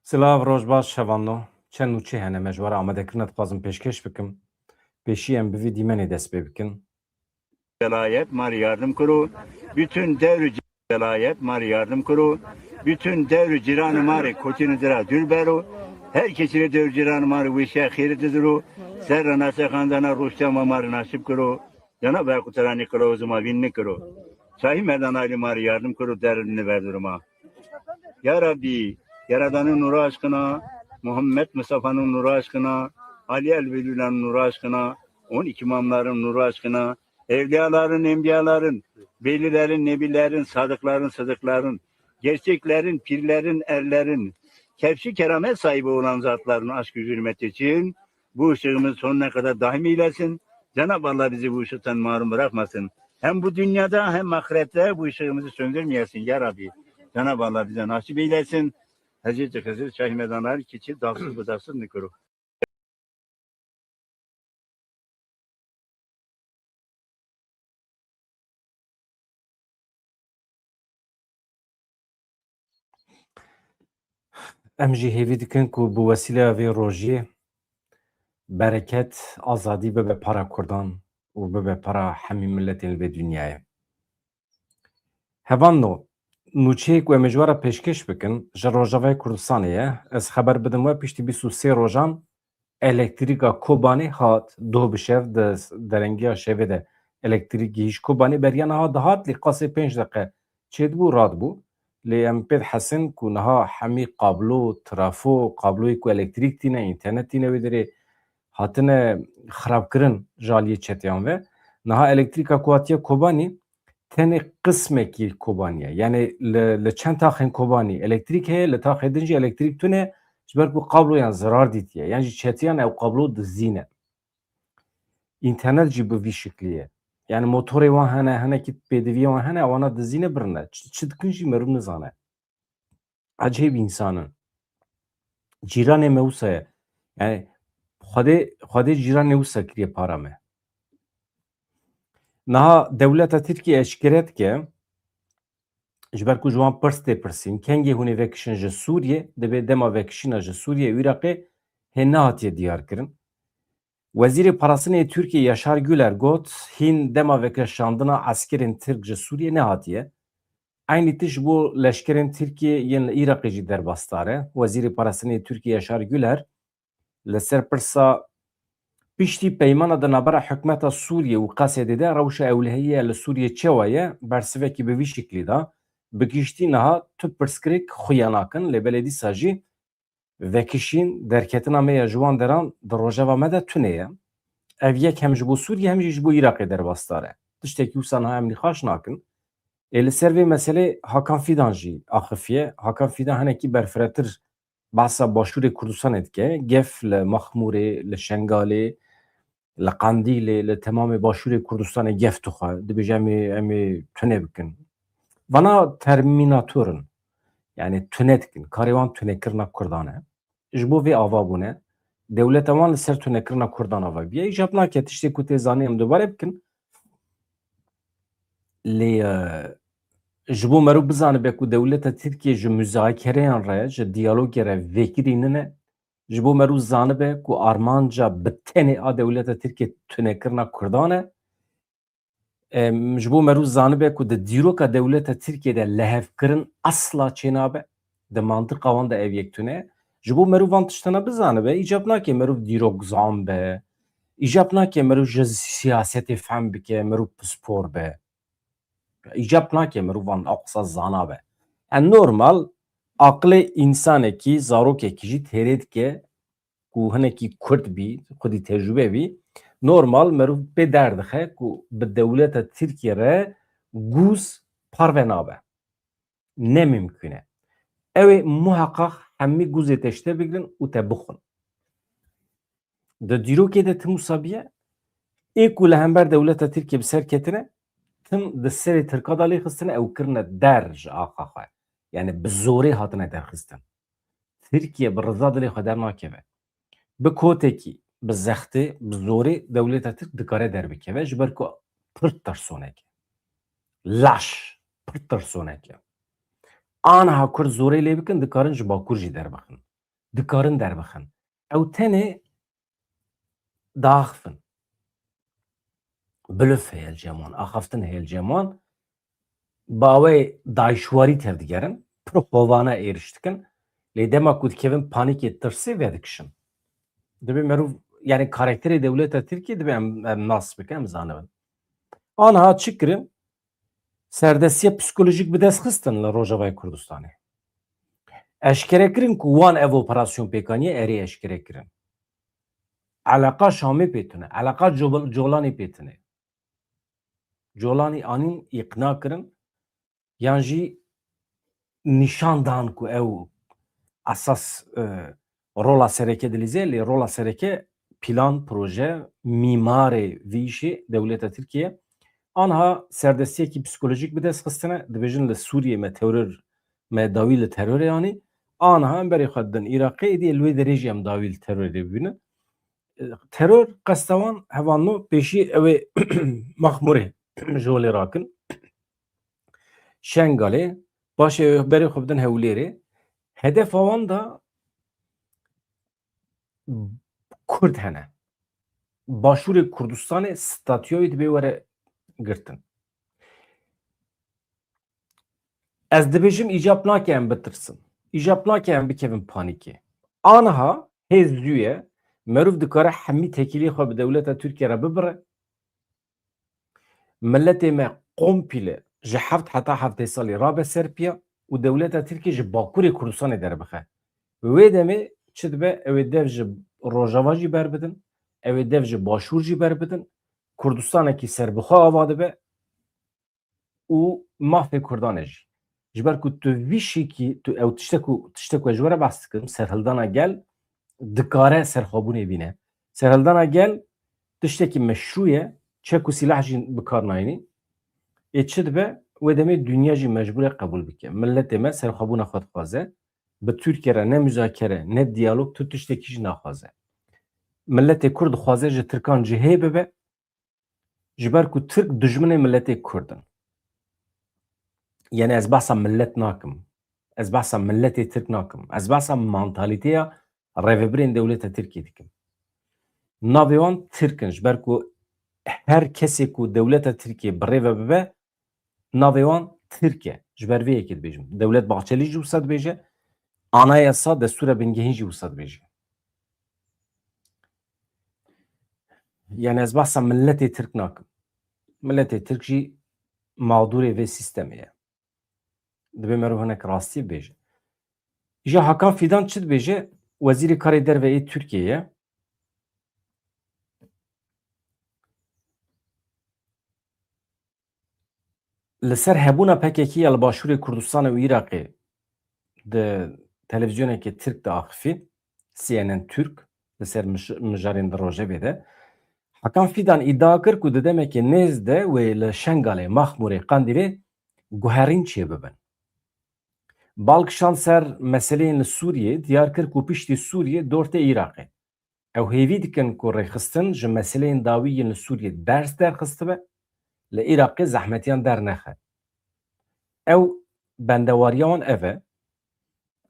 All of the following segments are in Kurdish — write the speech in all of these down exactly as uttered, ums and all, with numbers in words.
Silav, roj baş, şevan no. Çend nûçe hene me ji we re amade kirine, dixwazim pêşkêş bikim. Pêşî em bi vî dîmenê dest pê bikin. Velayet ma rê yardım kiro. Bütün dewr û ci-, velayet ma rê yardım kiro. Bütün dewr û cîranê ma rê kotînê dira dûr bero. Her kesî rê dewr cîranê ma rê wêşiya xêrê didiro. Serra nase xandana roştiya ma ma rê nasip kiro. Cenab-ı Hak teranî qilawuzê ma vîn nikiro. Şahî merdan alî ma rê yardım kiro, der niverdiro ma. Ya Rabbî, Yaradanın nuru aşkına, Muhammed Mustafa'nın nuru aşkına, Ali el Velü'nün nuru aşkına, on iki imamların nuru aşkına, evliyaların, enbiyaların, velilerin, nebilerin, sadıkların, sıdıkların, gerçeklerin, pirlerin, erlerin, kefşi keramet sahibi olan zatların aşk-ı hürmeti için bu ışığımızı sonuna kadar daim eylesin. Cenab-ı Allah bizi bu ışıktan mahrum bırakmasın. Hem bu dünyada hem ahirette bu ışığımızı söndürmeyesin ya Rabbi. Cenab-ı Allah bize nasip eylesin. Hezreti Hızır Şahî Medanlar keçî dawsız budasız nikiro. Em jî hêvî dikin ku bi wesîleya vê rojiyê bereket, azadî bibe para Kurdan û bibe para hemî miletên li vê dinyayê. Hevalno, nûçeyê ku em ê ji we re pêşkêş bikin, ji Rojavayê Kurdistanê ye. Ez xeber bidim we, piştî bîst û sê rojan elektrîka Kobanê hat, doh bi şev di derengiya şevê de elektrîk gihîşt Kobanê, beriya niha dihat, lê qasê pênc deqe çêdibû, radibû. Lê em pê dihesin ku niha hemî kablo, trafo, kabloyê ku elektrîk tîne, înternet tîne wê derê, hatine xirabkirin ji aliyê çeteyan ve. Niha elektrîka ku hatiye Kobanî, tenê qismekî Kobanî ye. Yani li, li çend taxên Kobanî elektrîk heye, li taxê din jî elektrîk tune, ji ber ku kabloyan zirar dîtiye. Yan jî çetiyan ew kablo dizîne. Înternet jî bi vî şiklî ye. Yani motorê wan hene, hinekî pêdiviyê wan hene, wana dizîne birine. Çi, çi dikin jî meriv nizane. Ecêb însan in. Cîranê me wisa ye. Yani Xwedê, Xwedê cîranê wisa kiriye para me. Niha dewleta Tirkiye eşkere dike, ji ber ku ji wan pirs tê pirsîn, kengê hûn ê vekişin ji Sûriyê, dibê dema vekişîna ji Sûriyê û Iraqê hê nehatiye diyar kirin. Wezîrê Parastinê yê Tirkiyê Yaşar Güler got, hîn dema vekeşandina eskerên Tirk ji Sûriyê nehatiye. Eynî tişt ji bo leşkerên Tirkiyê yên li Iraqê jî derbasdar e. Wezîrê Parastinê yê Tirkiyê Yaşar Güler li ser pirsa piştî peymana di navbera hikûmeta Sûriyê û Qesedê de rewşa ewlehiyê li Sûriyê çawa ye, bersivekî bi vî şiklî da, bi giştî niha tu pirsgirêk xuya nakin, lê belê dîsa jî vekişîn, derketina me ya ji wan deran di rojeva me de tune ye. Ev yek hem ji bo Sûriyê hem jî ji bo Iraqê derbasdar e. Tiştekî wisa niha em nîqaş nakin. Ê li ser vê meselê Hakan Fidan jî axifiye. Hakan Fidan hinekî berfiretir behsa Başûrê Kurdistanê dike. Gef li Mexmûrê, li Şengalê, li Qendîlê, li temamê Başûrê Kurdistanê gef dixwe. Dibêje em ê, em ê tune bikin. Vana termînator in. Yani tune dikin. Karê wan tunekirina Kurdan e. Ji bo vê ava bûne. Dewleta wan li ser tunekirina Kurdan ava bûye. Îcab nake tiştê ku tê zanî em dubare bikin. Lê, e, ji bo meriv bizanibe ku dewleta Tirkiye ji muzakereyan re, ji diyalogê re vekirî nine, ji bo meriv zanibe ku armanca bi tenê a dewleta Tirkiye tunekirina Kurdan e. Em, ji bo meriv zanibe ku di dîroka dewleta Tirkiye de lihevkirin asla çênabe, di mantiqa wan de ev yek tune ye. Ji bo meriv van tiştana bizanibe, îcab nake meriv dîrokzan be, îcab nake meriv ji siyasetê fehm bike, meriv pispor be. Îcab nake meriv van aqsa zana be. Yani normal aqilê însanekî, zarokekî jî têrê dike ku hinekî kurt bî, xwedî tecrûbe bî. Normal meriv pê derdixe ku bi dewleta Tirkiye re gûz parve nabe. Ne mimkûn e. Ew ê muheqaq hemî gûzê te ji te bigirin û te bixwin. Di dîrokê de tim wisa bûye, ê ku li hember dewleta Tirkiye bi ser ketine, tim di serê Tirka de lê xistine, ew kirine der ji axa xwe. Yani bi zorê hatine derxistin. Tirkiye bi riza dilê xwe dernakeve. Bi kotekî, bi zextê, bi zorê dewleta Tirk dikare derbikeve, ji ber ku pir tirsonek e. Laş, pir tirsonek e. Aniha Kurd zorê lê bikin, dikarin ji Bakur jî derbixin. dikarin derbixin. Ew tenê diaxifin. Bluf heye li cem wan, axaftin heye li cem wan. Bi awê dayîşwarî tevdigerin, pir xovane êriş dikin. Lê dema ku dikevin panîkê, tirsê, vedikişin. Dibê merûv, yani karakterê dewleta Tirkiyê dibê em, em nas bikin, em zanibin. Anha çi kirin? Serdestiya psikolojik bi dest xistin li Rojavayê Kurdistanê. Eşkere kirin ku wan ev operasyon pêk aniye, erê eşkere kirin. Eleqa Şamê pê tune, eleqa Cobal-, Colanê pê tune. Colanî anîn îqna kirin, yan jî nîşan dan ku ew esas, e, rola sereke dilîze, lê rola sereke plan, proje, mîmarê vî îşê dewleta Tirkiye. Anha serdestiyekî psikolojîk bi dest xistine, dibêjin li Sûriyê me teror, me dawî li terorê anî. Anha em berê xwe didin Iraqê, êdî li wê derê jî em dawî li terorê bibînin. E, teror qesta wan hevalno pêşî ew ê Maxmûrê ji holê rakin. Şengalê, paşê berê xwe bidin Hewlêrê. Hedefa wan da Kurd hene. Başûrê Kurdistanê statûya wî dibê were girtin. Ez dibêjim, îcab nake em bitirsin. Îcab nake em bikevin panîkê. Aniha hê zû ye, merûv dikare hemî tekîliyê xwe bi dewleta Tirkiye re bibire. Miletê me kompîle ji heft heta heftê salî rabe ser piya û dewleta Tirkiye ji Bakurê Kurdistanê derbixe. Wê demê çi dibe? Ew ê dev ji Rojava jî berbidin, ew ê dev ji Başûr jî berbidin. Kurdistanekî serbixwe ava dibe û mafê Kurdan e jî. Ji ber ku tu vî şikî, tu ew tiştek û, tiştek ku ez ji we re behs dikim, serhildana gel dikare serxwebûnê bîne. Serhildana gel tiştekî meşrû ye, çek û sîlah jî bi kar nayînî. Ê çi dibe? Wê demê dinya jî mecbûr e qebûl bike. Miletê me serxwebûna xwe dixwaze. Bi Tirkiye re ne muzakere, ne diyalog, tu tiştekî jî naxwaze. Miletê Kurd dixwaze ji Tirkan cihê bibe, ji ber ku Tirk dijminê miletê Kurd in. Yani ez behsa milet nakim. Ez behsa miletê Tirk nakim. Ez behsa mantalîteya rêvebirên dewleta Tirkiyê dikim. Navê wan Tirk in, ji ber ku her kesê ku dewleta Tirkiyê bi rê ve bibe, navê wan Tirk e. Ji ber vê yekê dibêjim. Dewlet Bahçelî jî wisa dibêje, anayasa, destûra bingehîn jî wisa dibêje. Yani ez behsa miletê Tirk nakim. Miletê Tirk jî mağdurê vê sîstemê ye. Dibê merov hinek rastî bêje. Îja Hakan Fidan çi dibêje? Wezîrê Karê Derve yê Tirkiyê ye. Li ser hebûna P K K ya li Başûrê Kurdistanê û Iraqê di televîzyonekê Tirk de axifî, C N N Türk, li ser mij-, mijarên di rojevê de. Hakan Fidan îdia kir ku di demekê nêz de wê li Şengalê, Maxmûrê, Qandîlê guherîn çêbibin. Bal kişand ser meseleyên li Sûriyê, diyar kir ku piştî Sûriyê dor tê Iraqê. Ew hêvî dikin ku rêxistin ji meseleyên dawî yên li Sûriyê ders derxistibe, li Iraqê zehmetiyan dernexe. Ew bendewariya wan ev e.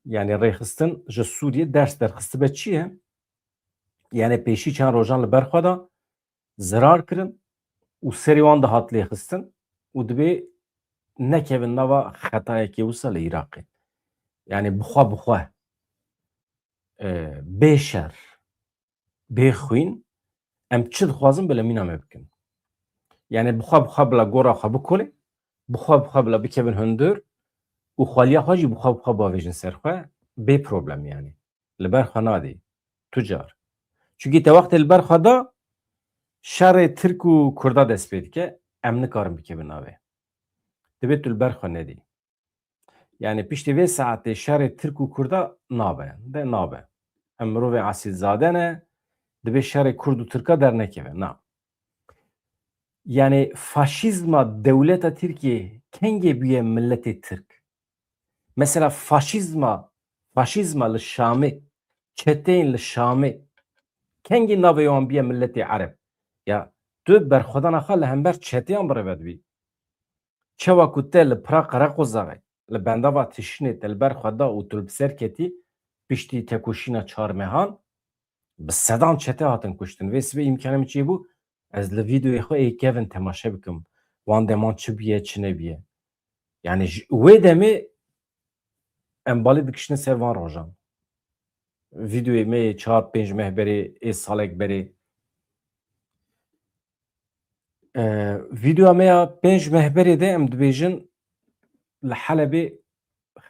Yani rêxistin ji Sûriyê ders derxistibe çi ye? Yani pêşî çend rojan li ber xwe de zirar kirin û serê wan dihat lêxistin û dibê nekevin nava xetayekê wisa li Iraqê. Yani bixwe bixwe, e, bê şer, bê xwîn, em çi dixwazin bila mîna me bikin. Yani bixwe bixwe bila gora xwe bikolê, bixwe bixwe bila bikevin hundir û xweliya xwe jî bixwe bixwe bavêjin ser xwe, bê problem yani. Li ber xwe nadî. Tu car. Çunkî te wextê li ber xwe da, şerê Tirk û Kurda dest pê dike, em nikarin bikevin navê. Divê tu li ber xwe nedî. Yani piştî vê saetê şerê Tirk û Kurda nabe, de nabe. Em mirovê esilzade ne, divê şerê Kurd û Tirka dernekeve. Na. Yani faşîzma dewleta Tirkiyê kengê bûye miletê Tirk? Mesela faşîzma, faşîzma li Şamê, çeteyên li Şamê kengî navê wan bûye miletê Ereb? Ya tu berxwedana xwe li hember çeteyan birêve dibî. Çawa ku te li pira Qereqozaxê, li bendava Tişinê te li ber xwe da û tu li bi ser ketî, piştî tekoşîna çar mehan bi sedan çete hatin kuştin. Vê sibê îmkanê min çêbû, ez li vîdeoyê xwe ê kevin temaşe bikim. Wan deman çi bûye, çi nebûye. Yani ji wê demê em balê dikişine ser van rojan. Vîdeoyê me yê çar pênc meh berê, ê salek berê. E, vîdeoya me ya pênc meh berê de em dibêjin li Helebê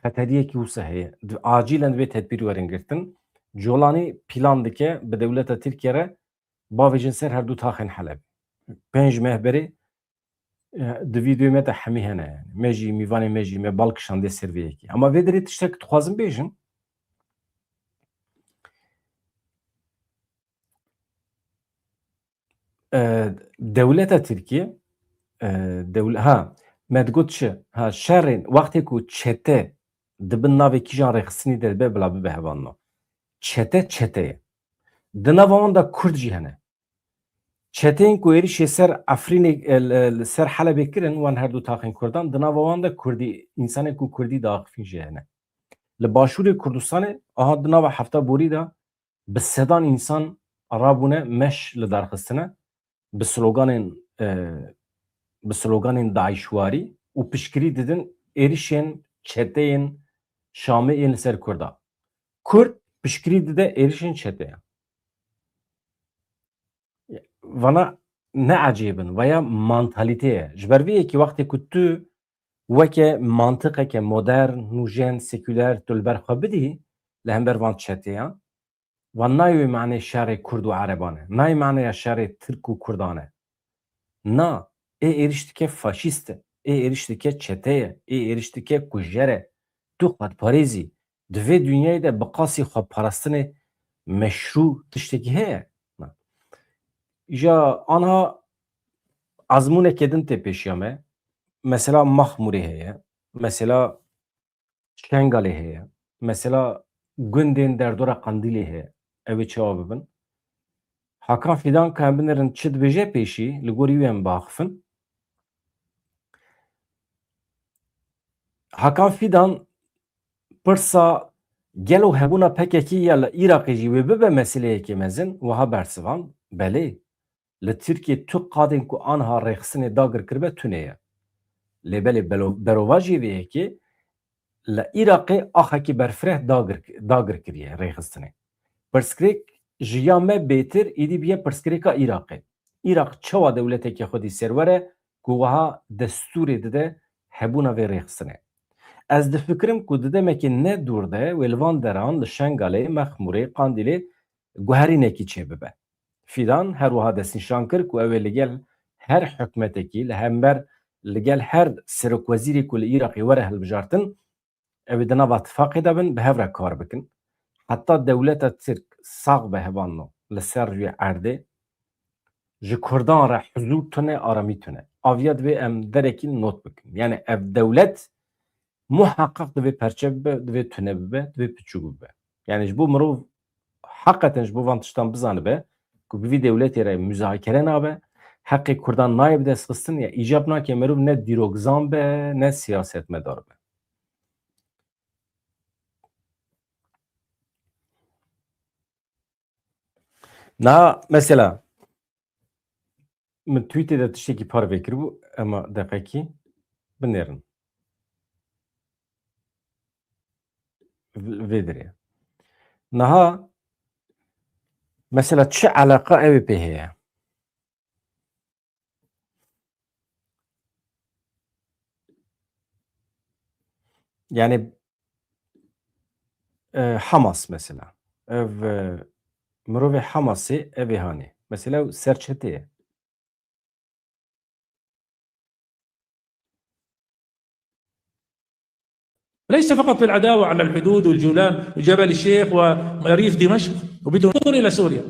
xeteriyekî wisa heye. Di-, acilen divê tedbîr werin girtin. Colanî plan dike bi dewleta Tirkiye re bavêjin ser her du taxên Helebê. Pênc meh berê, e, di vîdeoyê me de hemî hene yani. Me jî, mîvanê me jî, me bal kişandiye ser vê yekê. Ama vê derê tiştek dixwazim bêjim. E, dewleta Tirkiye, e, dewle-, ha, me digot çi? Ha, şerên, wextê ku çete di bin navê kîjan rêxistinî de dibe, bila bibe hevalno. Çete, çete ye. Di nava wan de Kurd jî hene. Çeteyên ku êrişê ser Efrînê, e, li, li ser Helebê kirin, wan her du taxên Kurdan, di nava wan de Kurdî, însanên ku Kurdî diaxifîn jî hene. Li Başûrê Kurdistanê, aha di nava hefta borî de bi sedan însan rabûne meş li dar xistine, bi sloganên, e, bi sloganên DAIŞwarî û piştgirî didin êrişên çeteyên Şamê yên li ser Kurda. Kurd piştgirî dide êrişên çeteyan. Vana ne ecêb in, veya mantalîte ye. Ji ber vê yekê wextê ku tu weke mantiqeke modern, nûjen, sekûler tu li ber xwe bidî li hember van çeteyan, van nayê wê manê şerê Kurd û Ereban e. Nayê maneya şerê Tirk û Kurdan e. Na, ê êriş dike faşîst e, ê êriş dike çete ye, ê êriş dike kujer e. Tu xwedparêzî, di vê dinyayê de bi qasî xweparastinê meşrû tiştekî heye? Na. Îja anha ezmûneke din tê pêşiya me. Mesela Maxmûrê heye, mesela Şengalê heye, mesela gundên derdora Qandîlê heye. Ew ê çawa bibin? Hakan Fîdan, ka em binêrin çi dibêje pêşî, li gorî wê em biaxifin. Hakan Fîdan pirsa gelo hebûna P K K ya li Iraqê jî wê bibe meseleyekê mezin, wiha bersivand, belê, li Tirkiyê tu qadên ku anha rêxistinê dagir kiribe tune ye. Lê belê belo-, berovajiyê vê yekê li Iraqê axekî berfireh dagir, dagir kiriye rêxistinê. Pirsgirêk ji ya me bêtir êdî biye pirsgirêka Iraqê. Iraq çawa dewleteke xwedî serwer e ku wiha destûrê dide hebûna vê rêxistinê? Ez difikirim ku di demekê ne dûr de wê li van deran li Şengalê, Mexmûrê, Qandîlê guherînekî çêbibe. Fîdan her wiha destnîşan kir ku ew ê li gel her hikûmetekî, li hember li gel her serokwezîrê ku li Iraqê were hilbijartin, ew ê di nava tifaqê de bin, bi hev re kar bikin. Heta dewleta Tirk sax be hevalno li ser rûyê erdê, ji Kurdan re huzûr tune, aramî tune. Aviya divê em derekî not bikin. Yani ev dewlet muheqeq divê perçe bibe, divê tune bibe, divê piçûk bibe. Yani ji bo mirov heqeten ji bo van tiştan bizanibe ku bi vî dewletê re muzakere nabe, heqê Kurdan nayê bi dest xistin, ya îcab nake meriv ne dîrokzan be, ne siyasetmedar be. Na mesela min tweetê de tiştekî par vekiribû, ema deqekî binêrin. V-, vê dirê. Niha mesela çi eleqa ew ê pê heye? Yani, e, Hamas mesela. Ev, e, mirovê Hamasê ev ê hanê. Mesela ew serçetê ye. ليس فقط في العداوة على الحدود والجولان وجبل الشيخ وريف دمشق، وبدون نظر إلى سوريا.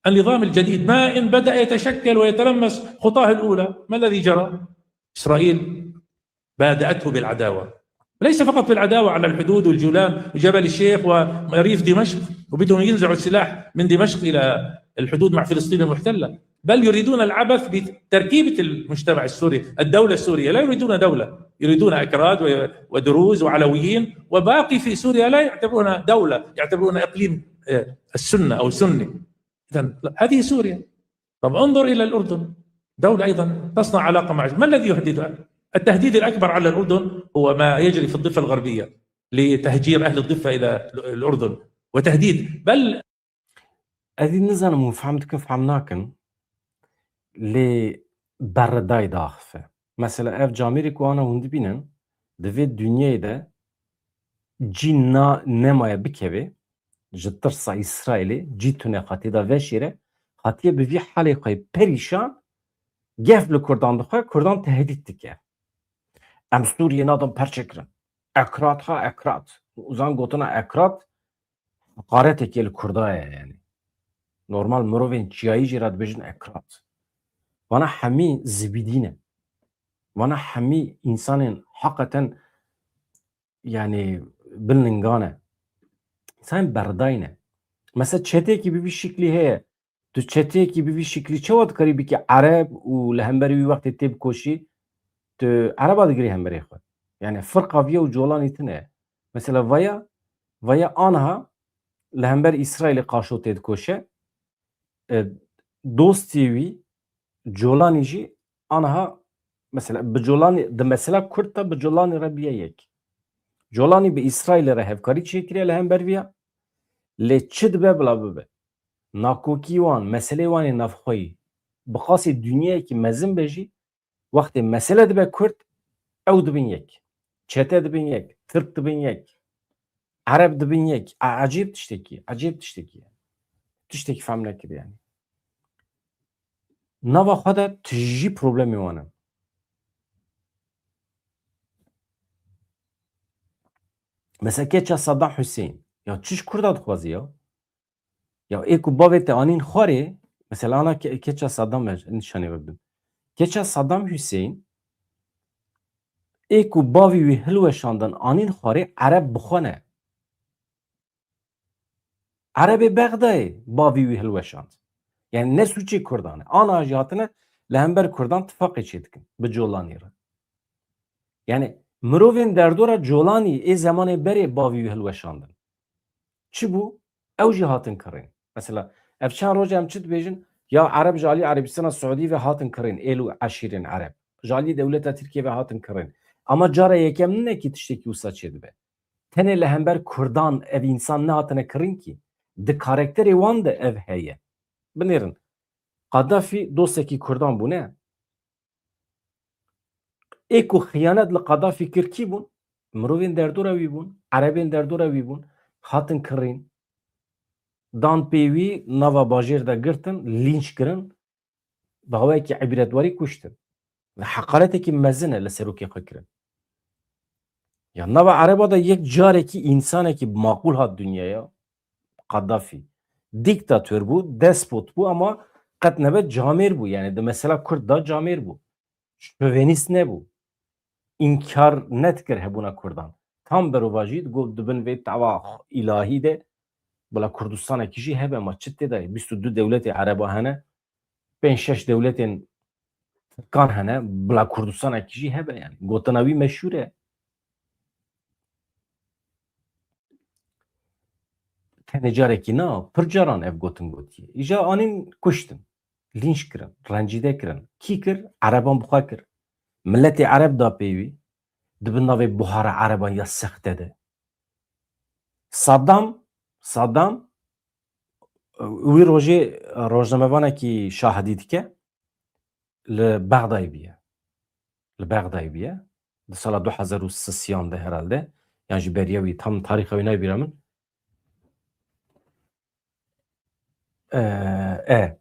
النظام الجديد ما إن بدأ يتشكل ويتلمس خطاه الأولى، ما الذي جرى؟ إسرائيل بادأته بالعداوة. ليس فقط في العداوة على الحدود والجولان وجبل الشيخ وريف دمشق، وبدهم ينزعوا السلاح من دمشق إلى الحدود مع فلسطين المحتلة. بل يريدون العبث بتركيبة المجتمع السوري، الدولة السورية. لا يريدون دولة، يريدون أكراد و-، ودروز وعلويين، وباقي في سوريا لا يعتبرونها دولة، يعتبرونها إقليم، آه، السنة أو سني. إذن هذه سوريا. طب انظر إلى الأردن، دولة أيضًا تصنع علاقة مع، ما الذي يهددها؟ التهديد الأكبر على الأردن هو ما يجري في الضفة الغربية لتهجير أهل الضفة إلى الأردن، وتهديد، بل Ez ê nizanim hûn fehm dikin, fehm nakin. Lê berredayî diaxife. Mesela ev camêrê ku ana hûn dibînin, di vê dinyayê de cî na-, nemaye bikeve, ji tirsa Îsraîlê cî tune xwe tê de veşêre, hatiye bi vî halê xwe perîşan, gef li Kurdan dixwe, Kurdan tehdît dike. Em Sûriyê nadin perçe kirin. Ekrat ha ekrat. Uzan gotina ekrat, heqaretekê li Kurda ye yani. Normal mirovên çiyayî jî re dibêjin ekrat. Vana hemî zibîdî ne. Vana hemî însanên heqeten yani bin lingan e. Însanên berdayî ne. Mesela çeteyekî bi vî şiklî heye. Tu çeteyekî bi vî şiklî çawa dikarî bikî ereb û li hemberî wî wextê tê bikoşî, tu ereba digirî hemberê xwe. Yani firqa viya û colanî tune ye. Mesela vaya, vaya aniha li hember Îsraîlê qaşo tê dikoşe, e, dostê wî colanî jî aniha mesela bi colanî, di mesela Kurd de bi colanî re biye yek. Colanî bi Îsraîlê re hevkarî çêkiriye li hember viya, lê çi dibe bila bibe. Nakokî wan, meselê wan ê navxweyî, bi qasî dinyayekî mezin be jî, wextê mesele dibe Kurd, ew dibin yek. Çete dibin yek, Tirk dibin yek, Ereb dibin yek. E, ecêb tiştekî, ecêb tiştekî. Tiştekî fehm nekiriye yani. Nava xwe de tijî problemê wan e. Mesela keça Saddam Hüseyin. Ya çi ji Kurda dixwazî ya? Ya ê ku bavê te anîn xwarê, mesela ana ke-, keça Saddam e, nîşanê we bidim. Keça Saddam Hüseyin, ê ku bavî wî hilweşandin anîn xwarê, Ereb bi xwe ne. Erebê Bexdayê bavî wî hilweşand. Yani ne sûcê Kurdan e. Ana jî hatine li hember Kurdan tifaqê çêdikin bi Colanî re. Yani mirovên derdora Colanî ê zemanê berê bavî wî hilweşandin. Çi bû? Ew jî hatin kirîn. Mesela ev çend roja em çi dibêjin? Ya Ereb ji alî Erebistana Siûdî ve hatin kirîn, êl û eşîrên Ereb. Ji alî dewleta Tirkiye ve hatin kirîn. Ama cara yekem nine kî tiştekî wisa çêdibe. Tenê li hember Kurdan ev însan nehatine kirîn kî. Di karakterê wan de ev heye. Binêrin. Qadafî dostekî Kurdan bû, ne? Ê ku xiyanet li Qadafî kir kî bûn? Mirovên derdora wî bûn, Erebên derdora wî bûn, hatin kirîn, dan pê wî, nava bajêr de girtin, lînç kirin, bi awayekî îbretwarî kuştin. Heqaretekî mezin e li serokê xwe kirin. Ya nava Ereba de yek carekî însanekî maqûl hat dinyaya, Qadafî. Dîktator bû, despot bû ama qet nebe camêr bû. Yani di mesela Kurd de camêr bû. Şovenîst nebû. Înkar nedikir hebûna Kurdan. Tam berovajî digot di bin vê tawa îlahî de bila Kurdistanekî jî hebe, ma çi tê de? Bîst û du dewletê Ereba hene, pênc şeş dewletên Tirkan hene, bila Kurdistanekî jî hebe yani. Gotina wî meşhûr e. Tenê carekî na, pir caran ev gotin gotiye. Îja anîn kuştin, lînç kirin, rencîde kirin. Kî kir? Ereban bi xwe kir. Miletê Ereb da pê wî, di bin navê buhara Ereban ya sexte de. Saddam, Saddam, wî rojê rojnamevanekî şahidî dike, li Bexdayê bûye. Li Bexdayê bûye. Di sala du hezar û sisiyan de herhalde. Yan jî beriya wî, tam tarîxa wî nayê bîra min. E, e.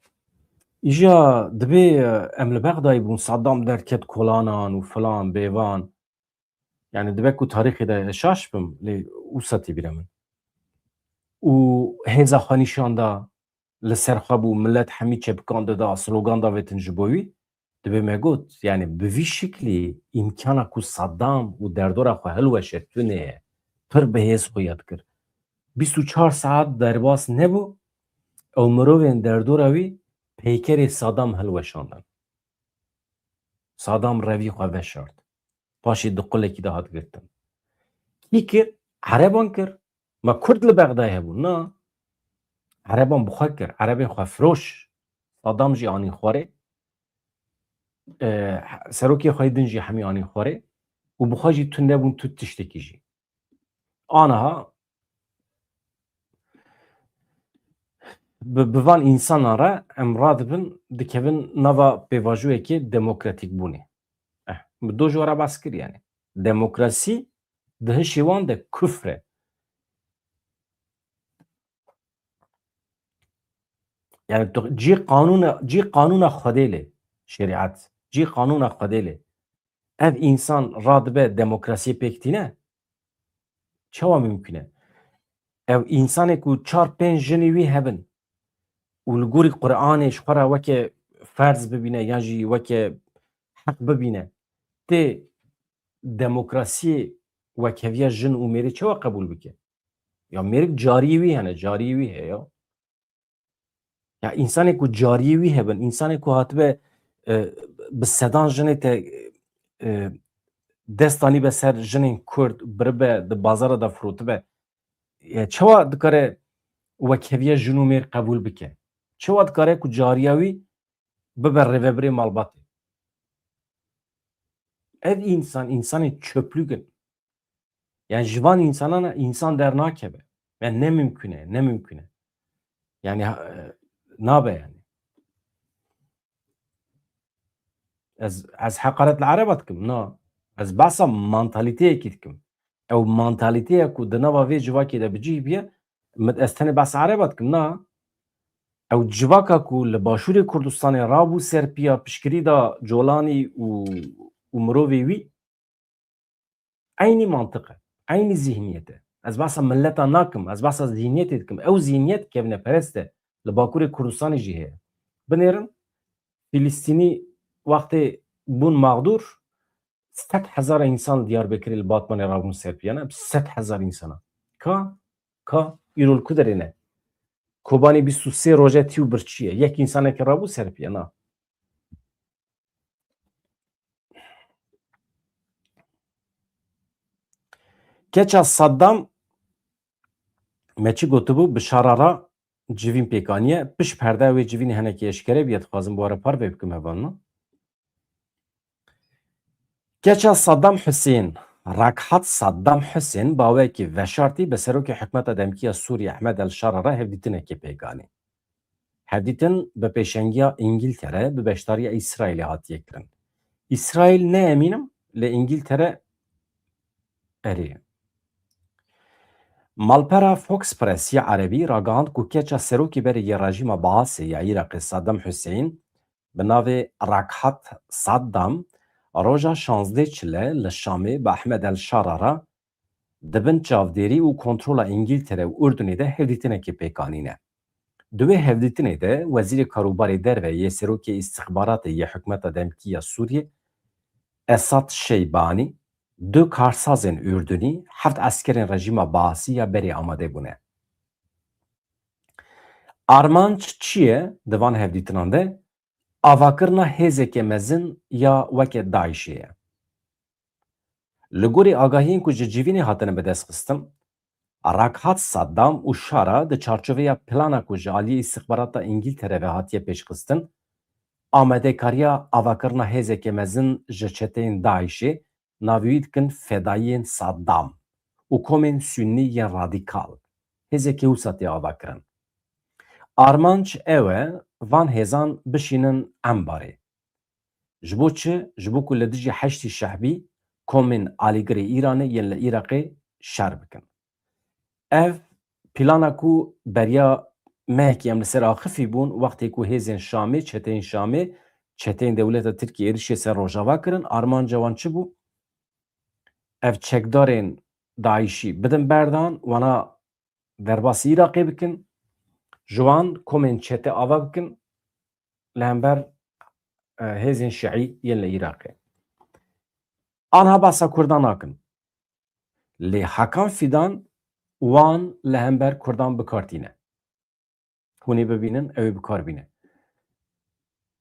Îja dibê, e, em li Bexdayê bûn, Saddam derket kolanan û filan, bêvan. Yani dibe ku tarîxê de şaş bim, lê wisa tê bîra min. Û hêza xwe nîşan da, li ser xwe bû, milet hemî çepikan dida, slogan davêtin ji bo wî. Dibe me got, yani bi vî şiklî îmkana ku Saddam û derdora xwe hilweşe tune ye. Pir bi hêz xuya dikir. Bîst û çar saet derbas nebû, ew mirovên derdora wî peykerê Sadam hilweşandin. Sadam revî xwe veşart. Paşê di qulekî de hat girtin. Kî kir? Ereban kir. Ma Kurd li Bexdayê hebûn? Na. Ereban bi xwe kir. Erebên xwe firoş. Sadam jî anî xwarê. E, serokê xwe yê din jî hemî anî xwarê. Û bi xwe jî tune bûn tu tiştekî jî. Aniha bi, bi van însanan re em radibin, dikevin nava pêvajoyekê demokratîkbûnê. Eh, min do ji we re behs kir, yani. Demokrasî di hişê wan de kufr e. Yani tu, cî qanûna, cî qanûna Xwedê lê, şerîet, cî qanûna Xwedê lê. Ev însan radibe demokrasiyê pêk tîne? Çawa mimkun e? Ew însanê ku çar pênc jinê wî hebin û li gorî Qur'anê ji xwe re weke ferz bibîne yan jî weke heq bibîne, tê demokrasiyê wekheviya jin û mêrê çawa qebûl bike? Ya mêrik cariyê wî hene, cariyê wî heye ya. Ya însanê ku cariyê wî hebin, însanê ku hatibe, e, bi sedan jinê te, e, dest anîbe ser jinên Kurd, biribe, di bazara de firotibe. Ya çawa dikare wekheviya jin û mêr qebûl bike? Çawa dikare ku cariya wî bibe rêvebirê malbatê? Ev însan, însanê çöplük in. Yani ji van însanana însan dernakeve. Yani ne mimkun e, ne mimkun e. Yani, ha, e, nabe yani. Ez, ez heqaret li Ereba dikim, na. Ez behsa mantalîteyekî dikim. Ew mantalîteya ku di nava vê civakê de bi cih bûye, min, ez tenê behsa Ereba dikim, na. Ew civaka ku li Başûrê Kurdistanê rabû ser piya piştgirî da Colanî û, û mirovê wî, eynî mantiq e, eynî zîhniyet e. Ez behsa mileta nakim, ez behsa zîhniyetê dikim. Ew zîhniyet kevneperest e. Li Bakurê Kurdistanê jî heye. Binêrin, Filistînî wextê bûn mexdûr, sed hezar însan li Diyarbekirê li Batmanê rabûn ser piya, ne? Sed hezar însana. Ka, ka, îro li ku derê ne? Kobanî bîst û sê roje tî û birçî ye. Yek însanekî rabû ser piya, na. Keça Saddam, me çi gotibû, bi şara re civîn pêk aniye. Pişt perdeya wê civînê henekî eşkere bûye, dixwazim bi we re parve bikim hevalno. Keça Saddam Husên, Rakhat Saddam Husên, bi awayekî veşartî bi serokê hikûmeta demkî ya Sûriyê Ehmed El Şara re hevdîtinekê pêk anî. Hevdîtin bi pêşengiya Îngiltere, bi beşdariya Îsraîlê hatiye kirin. Îsraîl ne emîn im, lê Îngiltere erê. Malpera Fox Press ya erebî ragihand ku keça serokê berê yê rejîma Baasê ya Iraqê Saddam Hussein bi navê Rakhat Saddam roja şazdeh çile li Şamê bi Ehmed El Şara re di bin çavdêrî û kontrola Îngiltere û Urdunê de hevdîtinekê pêk anîne. Di wê hevdîtinê de Wezîrê Karûbarê Derve yê Serokê Îstixbaratê yê Hikûmeta Demkî ya Sûriyê Esad Şeybanî, du karsazên Urdunî, heft eskerên rejîma Baasî ya berê amade bûne. Armanc çi ye di van hevdîtinan de? Avakirina hêzeke mezin ya weke DAIŞê ye. Li gorî agahiyên ku ji civînê hatine bidestxistin, Rakhat Saddam û Şara di çarçoveya plana ku ji aliyê îstixbarata Îngiltere ve hatiye pêşxistin, amadekariya avakirina hêzeke mezin ji çeteyên DAIŞê, navî wî dikin fedayiyên Saddam û komên Sunnî yên radîkal. Hêzeke wisa tê avakirin. Armanc ew e, van hêzan bişînin embarê. Ji bo çi? Ji bo ku li dijî Heşdî Şehbî komên alîgirê Îranê yên li Iraqê şer bikin. Ev plana ku beriya mehekî em li ser axifî bûn, wextê ku hêzên Şamê, çeteyên Şamê, çeteyên dewleta Tirkiyê êrişê ser Rojava kirin, armanca wan çi bû? Ev çekdarên DAIŞî bidin berdan, wana derbasî Iraqê bikin, ji wan komên çete ava bikin li hember, e, hêzên şiî yên li Iraqê. Anha behsa Kurdan nakin. Lê Hakan Fidan wan li hember Kurdan bi kar tîne. Hûn ê bibînin, ew ê bi kar bîne.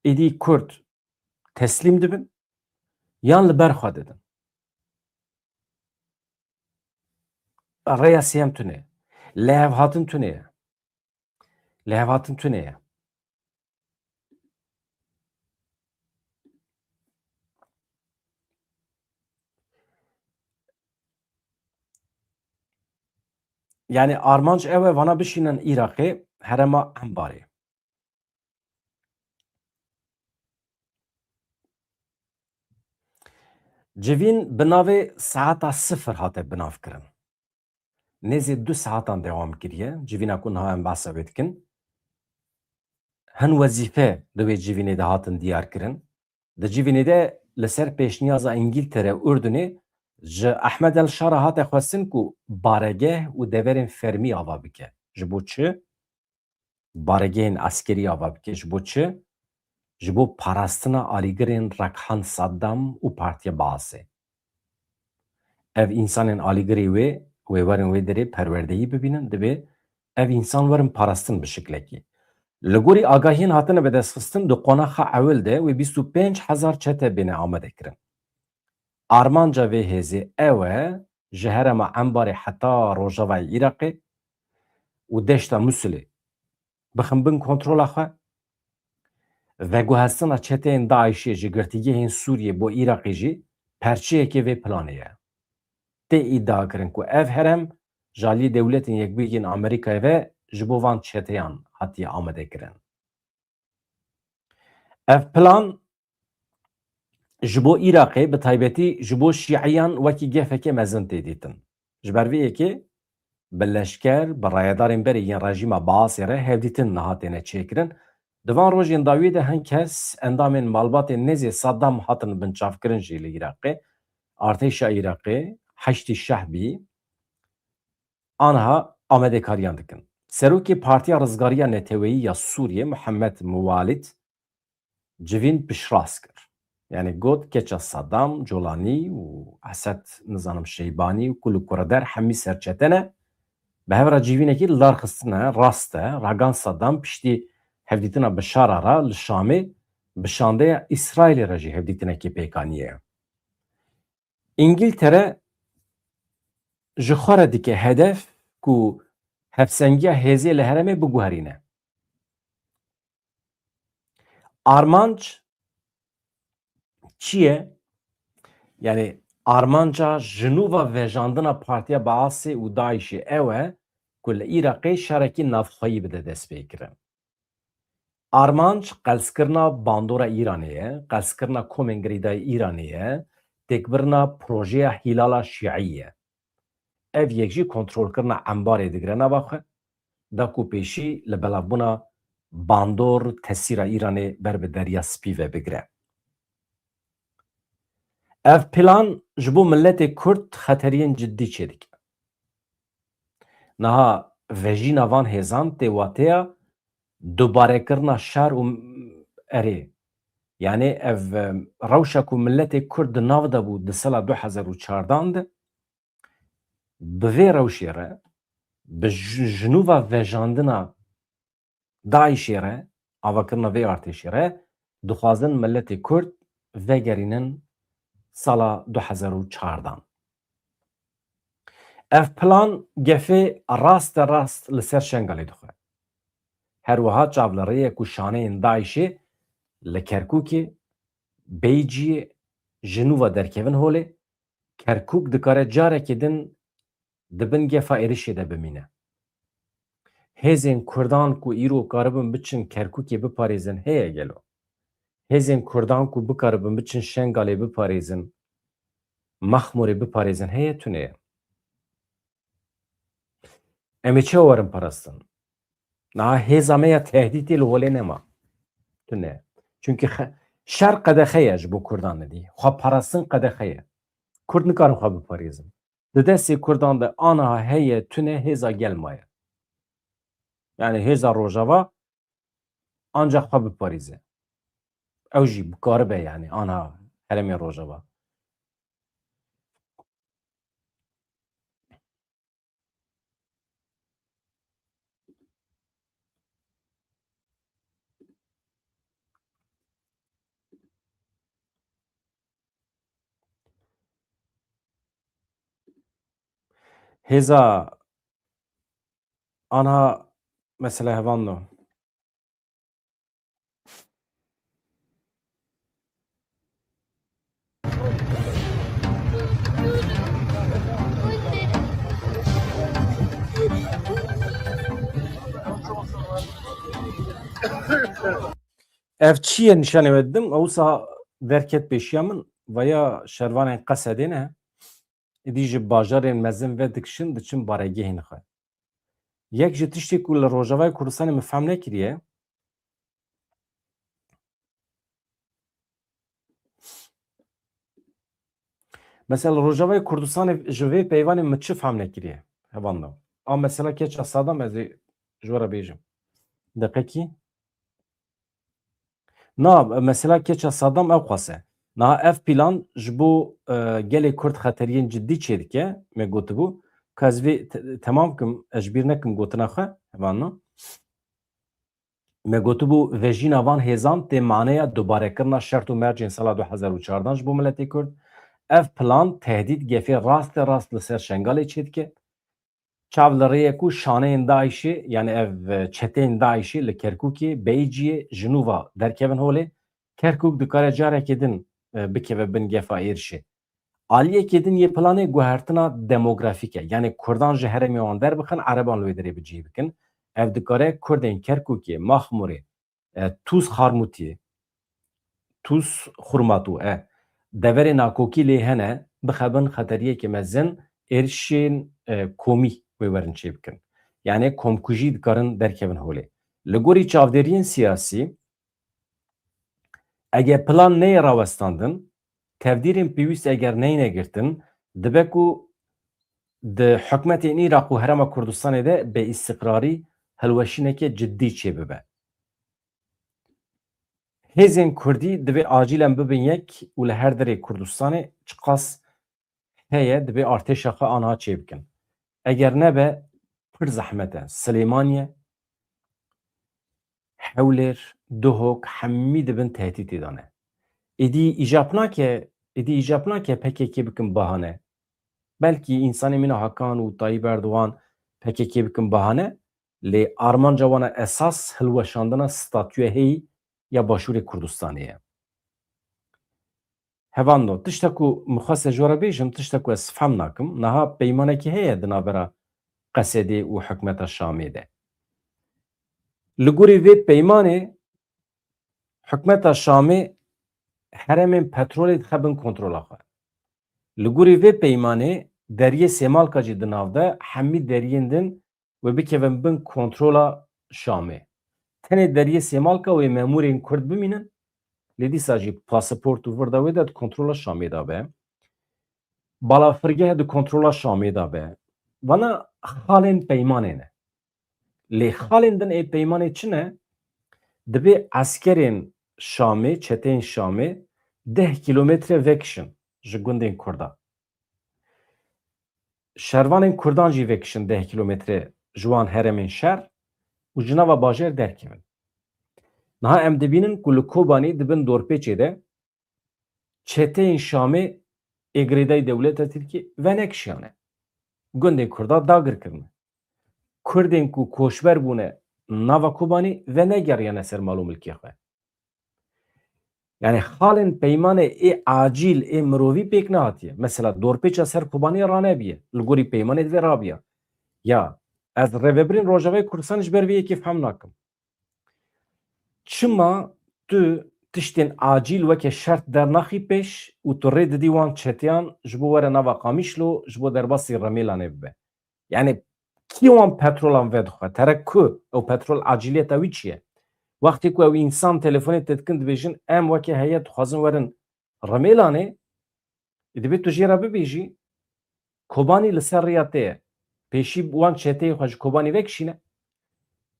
Êdî Kurd teslîm dibin yan li ber xwe didin. Rêya sêyem tune ye. Lihevhatin tune ye. Lihevhatin tune ye. Yani armanc ew e, vana bişînin Iraqê, herêma Enbarê. Civîn bi navê Saeta Sifir hate binavkirin. Nêzî du saetan dewam kiriye. Civîna ku niha em behsa wê dikin. Hin wezîfe di wê civînê de hatin diyar kirin. Di civînê de li ser pêşniyaza Îngîltere û Urdunê ji Ehmed El Şara hate xwestin ku baregeh û deverên fermî ava bike. Ji bo çi? Baregehên eskerî ava bike. Ji bo çi? Ji bo parastina alîgirên Rekhan Saddam û Partiya Baasê. Ev însanên alîgirê wê, wê werin wê derê perwerdehî bibînin, divê ev însan werin parastin bi şiklekî. Li gorî agahiyên hatine bidestxistin, di qonaxa ewil de wê bîst û pênc hezar çete bêne amade kirin. Armanca vê hêzê ew e, ji herêma Enbarê heta rojavayê Iraqê û deşta Musilê bixin bin kontrola xwe. Veguhestina çeteyên DAIŞê ji girtîgehên Sûriyê bo Iraqê jî perçeyekê vê planê ye. Tê îdia kirin ku ev herêm ji aliyê Dewletên Yekbûyî yên Amerîkayê ve ji bo van çeteyan hatiye amadekirin. Ev plan ji bo Iraqê, bi taybetî ji bo Şîiyan wekî gefeke mezin tê dîtin. Ji ber vê yekê bi leşker, bi rayedarên berê yên rejîma Baasê re hevdîtin niha têne çêkirin. Di van rojên dawiyê de hin kes endamên malbatên nêzê Saddam hatin binçavkirin jî li Iraqê. Artêşa Iraqê, Heşdî Şehbî, aniha amadekariyan dikin. Serokê Partiya Rizgariya Neteweyî ya Sûriyê Muhammed Muwalid civîn piştrast kir. Yani got, keça Saddam, Colanî û Esed, nizanim Şeybanî û kul û kureder hemî serçete ne. Bi hev re civînekî li dar xistine, rast e, ragan Saddam piştî hevdîtina Bişara re li Şamê bi şandeya Îsraîlê re jî hevdîtinekê pêk aniye. Îngiltere ji xwe re dike hedef ku hevsengiya hêzê li herêmê biguherîne. Armanc çi ye? Yani armanca ji nû ve vejandina Partiya Baasê û DAIŞê ew e ku li Iraqê şerekî navxweyî bide destpêkirin. Armanc qelskirina bandora Îranê ye, qelskirina komên girêdayî Îranê ye, têkbirina projeya Hîlala Şîî ye. Ev yek jî kontrolkirina Enbarê digire nava xwe, da ku pêşî li belavbûna bandor tesîra Îranê ber bi Derya Spî ve bigire. Ev plan ji bo miletê Kurd xeteriyên cidî çêdike. Niha vejîna van hêzan tê wateya dubarekirina şer û erê. Yani ev, e, rewşa ku miletê Kurd di nav de bû di sala du hezar û çardan de, bi vê rewşê re, bi ji, ji nû ve vejandina DAIŞê re, avakirina vê artêşê re, dixwazin miletê Kurd vegerînin sala du hezar û çardan. Ev plan gefê raste rast li ser Şengalê dixwe. Her wiha çav li rê ye ku şaneyên DAIŞê li Kerkûkê, Beyciyê ji nû ve derkevin holê, Kerkûk dikare carekê din di bin gefa êrişê de bimîne. Hêzên Kurdan ku îro karibin biçin Kerkûkê biparêzin heye gelo? Hêzên Kurdan ku bikaribin biçin Şengalê biparêzin, Mexmûrê biparêzin heye? Tune ye. Em ê çawa werin parastin? Niha hêza me ya tehdîtê li holê nema. Tune. Çunkî xe-, şer qedexe ye ji bo Kurdan nedî. Xwe parastin qedexe ye. Kurd nikarin xwe biparêzin. Di destê Kurdan de aniha heye tune hêza gel maye. Yani hêza Rojava ancak xwe biparêze. Ew jî bikaribe yani aniha herêmê Rojava. Hêza anha mesela hevan do. Ev çi ye nîşanê we didim? Ew wisa derket pêşiya min, veya şervanên Qesedê ne. Êdî ji bajarên mezin vedikişin, diçin baregehên xwe. Yek ji tiştê ku li Rojavayê Kurdistanê min fehm nekiriye, mesela Rojavayê Kurdistanê ji vê peyvanê min çi fehm nekiriye? Hevan da. A mesela keça Sadam ez ê ji we re bêjim. Deqekî. Na, mesela keça Sadam ew qas e. Niha ev plan ji bo, e, gelê Kurd xeteriyên cidî çêdike, me gotibû, ka ez vê te-, temam kim, ez ji bîr nekim gotina xwe, hevan na. Me gotibû, vejîna van hêzan tê maneya dubarekirina şert û mercên sala du hezar û çardan ji bo miletê Kurd. Ev plan tehdît gefê rastê rast li ser Şengalê çêdike. Çav li rê ye ku şaneyên DAIŞê, yani ev, e, çeteyên DAIŞê li Kerkûkê, Beyciyê, Jinûva derkevin holê, Kerkûk dikare carekê din, e, bikeve bin gefa êrişê. Aliyekê din yê planê guhertina demografîk e. Yani Kurdan ji herêmê wan derbixin, Ereban li wê derê bi cihê bikin. Ev dikare Kurdên Kerkûkê, Maxmûrê, e, Tûz Xarmûtiyê, Tûz Xurmatû, e, deverê nakokî lê hene, bixebin xeteriyekê mezin êrişên, e, komî wê werin çêbikin. Yani komkujî dikarin derkevin holê. Li gorî çavdêriyên siyasî, eger plan neyê rawestandin, tevdîrên pêwîst eger neyne girtin, dibe ku di hikûmetên Iraq û Herêma Kurdistanê de bêîstiqrarî, hilweşîneke cidî çêbibe. Hêzên Kurdî divê acîlen bibin yek û li her derê Kurdistanê çiqas heye, divê artêşa xwe anha çêbikin. Eger nebe, pir zehmet e. Silêmaniye, Hewlêr, Duhok, hemî di bin tehdîtê de ne. Êdî îcab nake, êdî îcab nake P K K bikin bahane. Belkî însanê mîna Hakan û Tayyip Erdogan P K K bikin bahane, lê armanca wan a esas hilweşandina statûya heyî ya Başûrê Kurdistanê ye. Hevan do, tişta ku min xwest ji we re bêjim, tişta ku ez fem nakim, niha peymanekî heye di navbera Qesedê û hikûmeta Şamê de. Li gorî vê peymanê hikûmeta Şamê herêmên petrolê dixe bin kontrola xwe. Li gorî vê peymanê deriyê Sêmalka jî di nav de, hemî deriyên din wê bikevin bin kontrola Şamê. Tenê deriyê Sêmalka wê memûrên Kurd bimînin, lê dîsa jî pasaport û virda wê de di kontrola Şamê de be. Balafirgeh di kontrola Şamê de be. Vana xalên peymanê ne. Lê xalên din ê peymanê çi ne? Dibê eskerên Şamê, çeteyên Şamê deh kîlometre vekişin ji gundên Kurda. Şervanên Kurdan jî vekişin deh kîlometre ji wan herêmên şer û ji nava bajêr derkevin. Niha em dibînin ku li Kobanî di bin dorpêçê de çeteyên Şamê ê girêdayî dewleta Tirkiyê venekişiyane. Gundên Kurda dagir kirine. Kurdên ku koçber bûne nava Kobanî venegeriyane ser mal û milkê xwe. Yani xalên peymanê ê acîl, ê mirovî pêk nehatiye. Mesela dorpêça ser Kobaniyê ranebiye. Li gorî peymanê divê rabiya. Ya, ez rêvebirên Rojavayê Kurdistanê ji ber vê yekê fehm nakim. Çima tu tiştên acîl weke şert dernaxî pêş û tu rê didî wan çeteyan ji bo were nava Qamişlo, ji bo derbasî Remêlanê bibe? Yani kî wan petrolan vedixwe? Tere ku ew petrol acîliyeta wî çi ye? Wextê ku ew însan telefonê te dikin dibêjin, em weke heyet dixwazin werin Remêlanê, ê dibê tu jê re bibêjî, Kobanî li ser rêya te ye. Pêşî wan çeteyê xwe ji Kobanî vekişîne.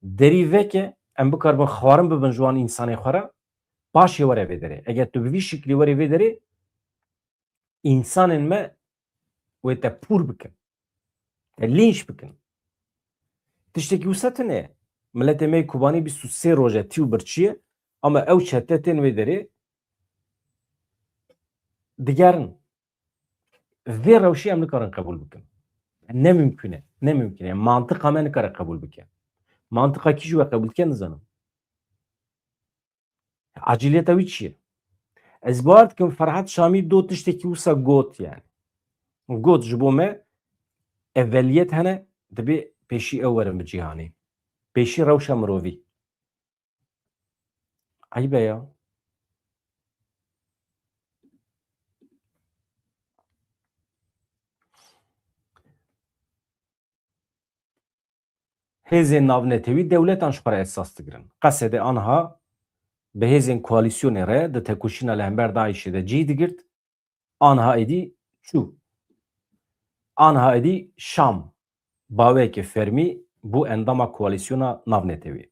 Derî veke, em bikaribin xwarin bibin ji wan însanê xwe re. Paşê were vê derê. Eger tu bi vî şiklî werê vê derê, însanên me wê te pûr bikin. Te lînç bikin. Tiştekî wisa tune ye. Miletê me yê Kobanî bîst û sê roj e tî û birçî ye. Ama ew çete tên wê derê digerin. Vê rewşê em nikarin qebûl bikin. Ne mimkun e. Ne mimkun e. Mantiqa me nikare qebûl bike. Mantiqa kî ji we qebûl dike nizanim. Aciliyeta wî çi ye? Ez bawer dikim Ferhat Şamî do tiştekî wisa got yani. Got ji bo me eveliyet hene, dibê pêşî ew werin bi cîhanê. Pêşî rewşa mirovî. Eyb e ya. Hêzên navnetewî dewletan ji xwe re esas digirin. Qesedê anha bi hêzên koalîsyonê re di tekoşîna li hember DAIŞê de cî digirt. Anha êdî çû. Anha êdî Şam baweyeke fermî bû endama koalîsyona navnetewî.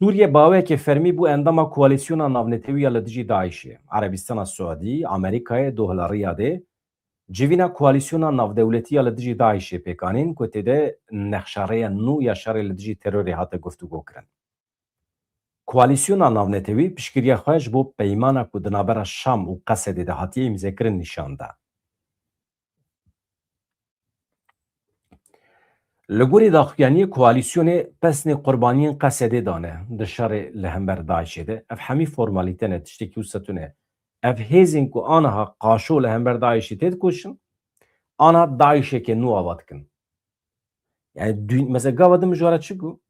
Sûriye baweyeke fermî bû endama koalîsyona navnetewî ya li dijî DAIŞê. Erebistana Siûdî, Amerîkayê, Dohla Riyadê, civîna koalîsyona navdewletî ya li dijî DAIŞê pêk anîn ku tê de nexşa rêya nû ya şerê li dijî terorê hate guftûgo kirin. Koalîsyona navnetewî piştgiriya xwe ji bo peymana ku di navbera Şam û Qesedê de hatiye îmzekirin nîşan da. Li gorî daxuyaniyê koalîsyonê pesnê qurbaniyên Qesedê dane di şerê li hember DAIŞê de. Ev hemî formalîte ne, tiştekî wisa tune. Ev hêzên ku aniha qaşo li hember DAIŞê têdikoşin, aniha DAIŞeke nû ava dikin. Yani dün, mesela gava din min ji we re çi got?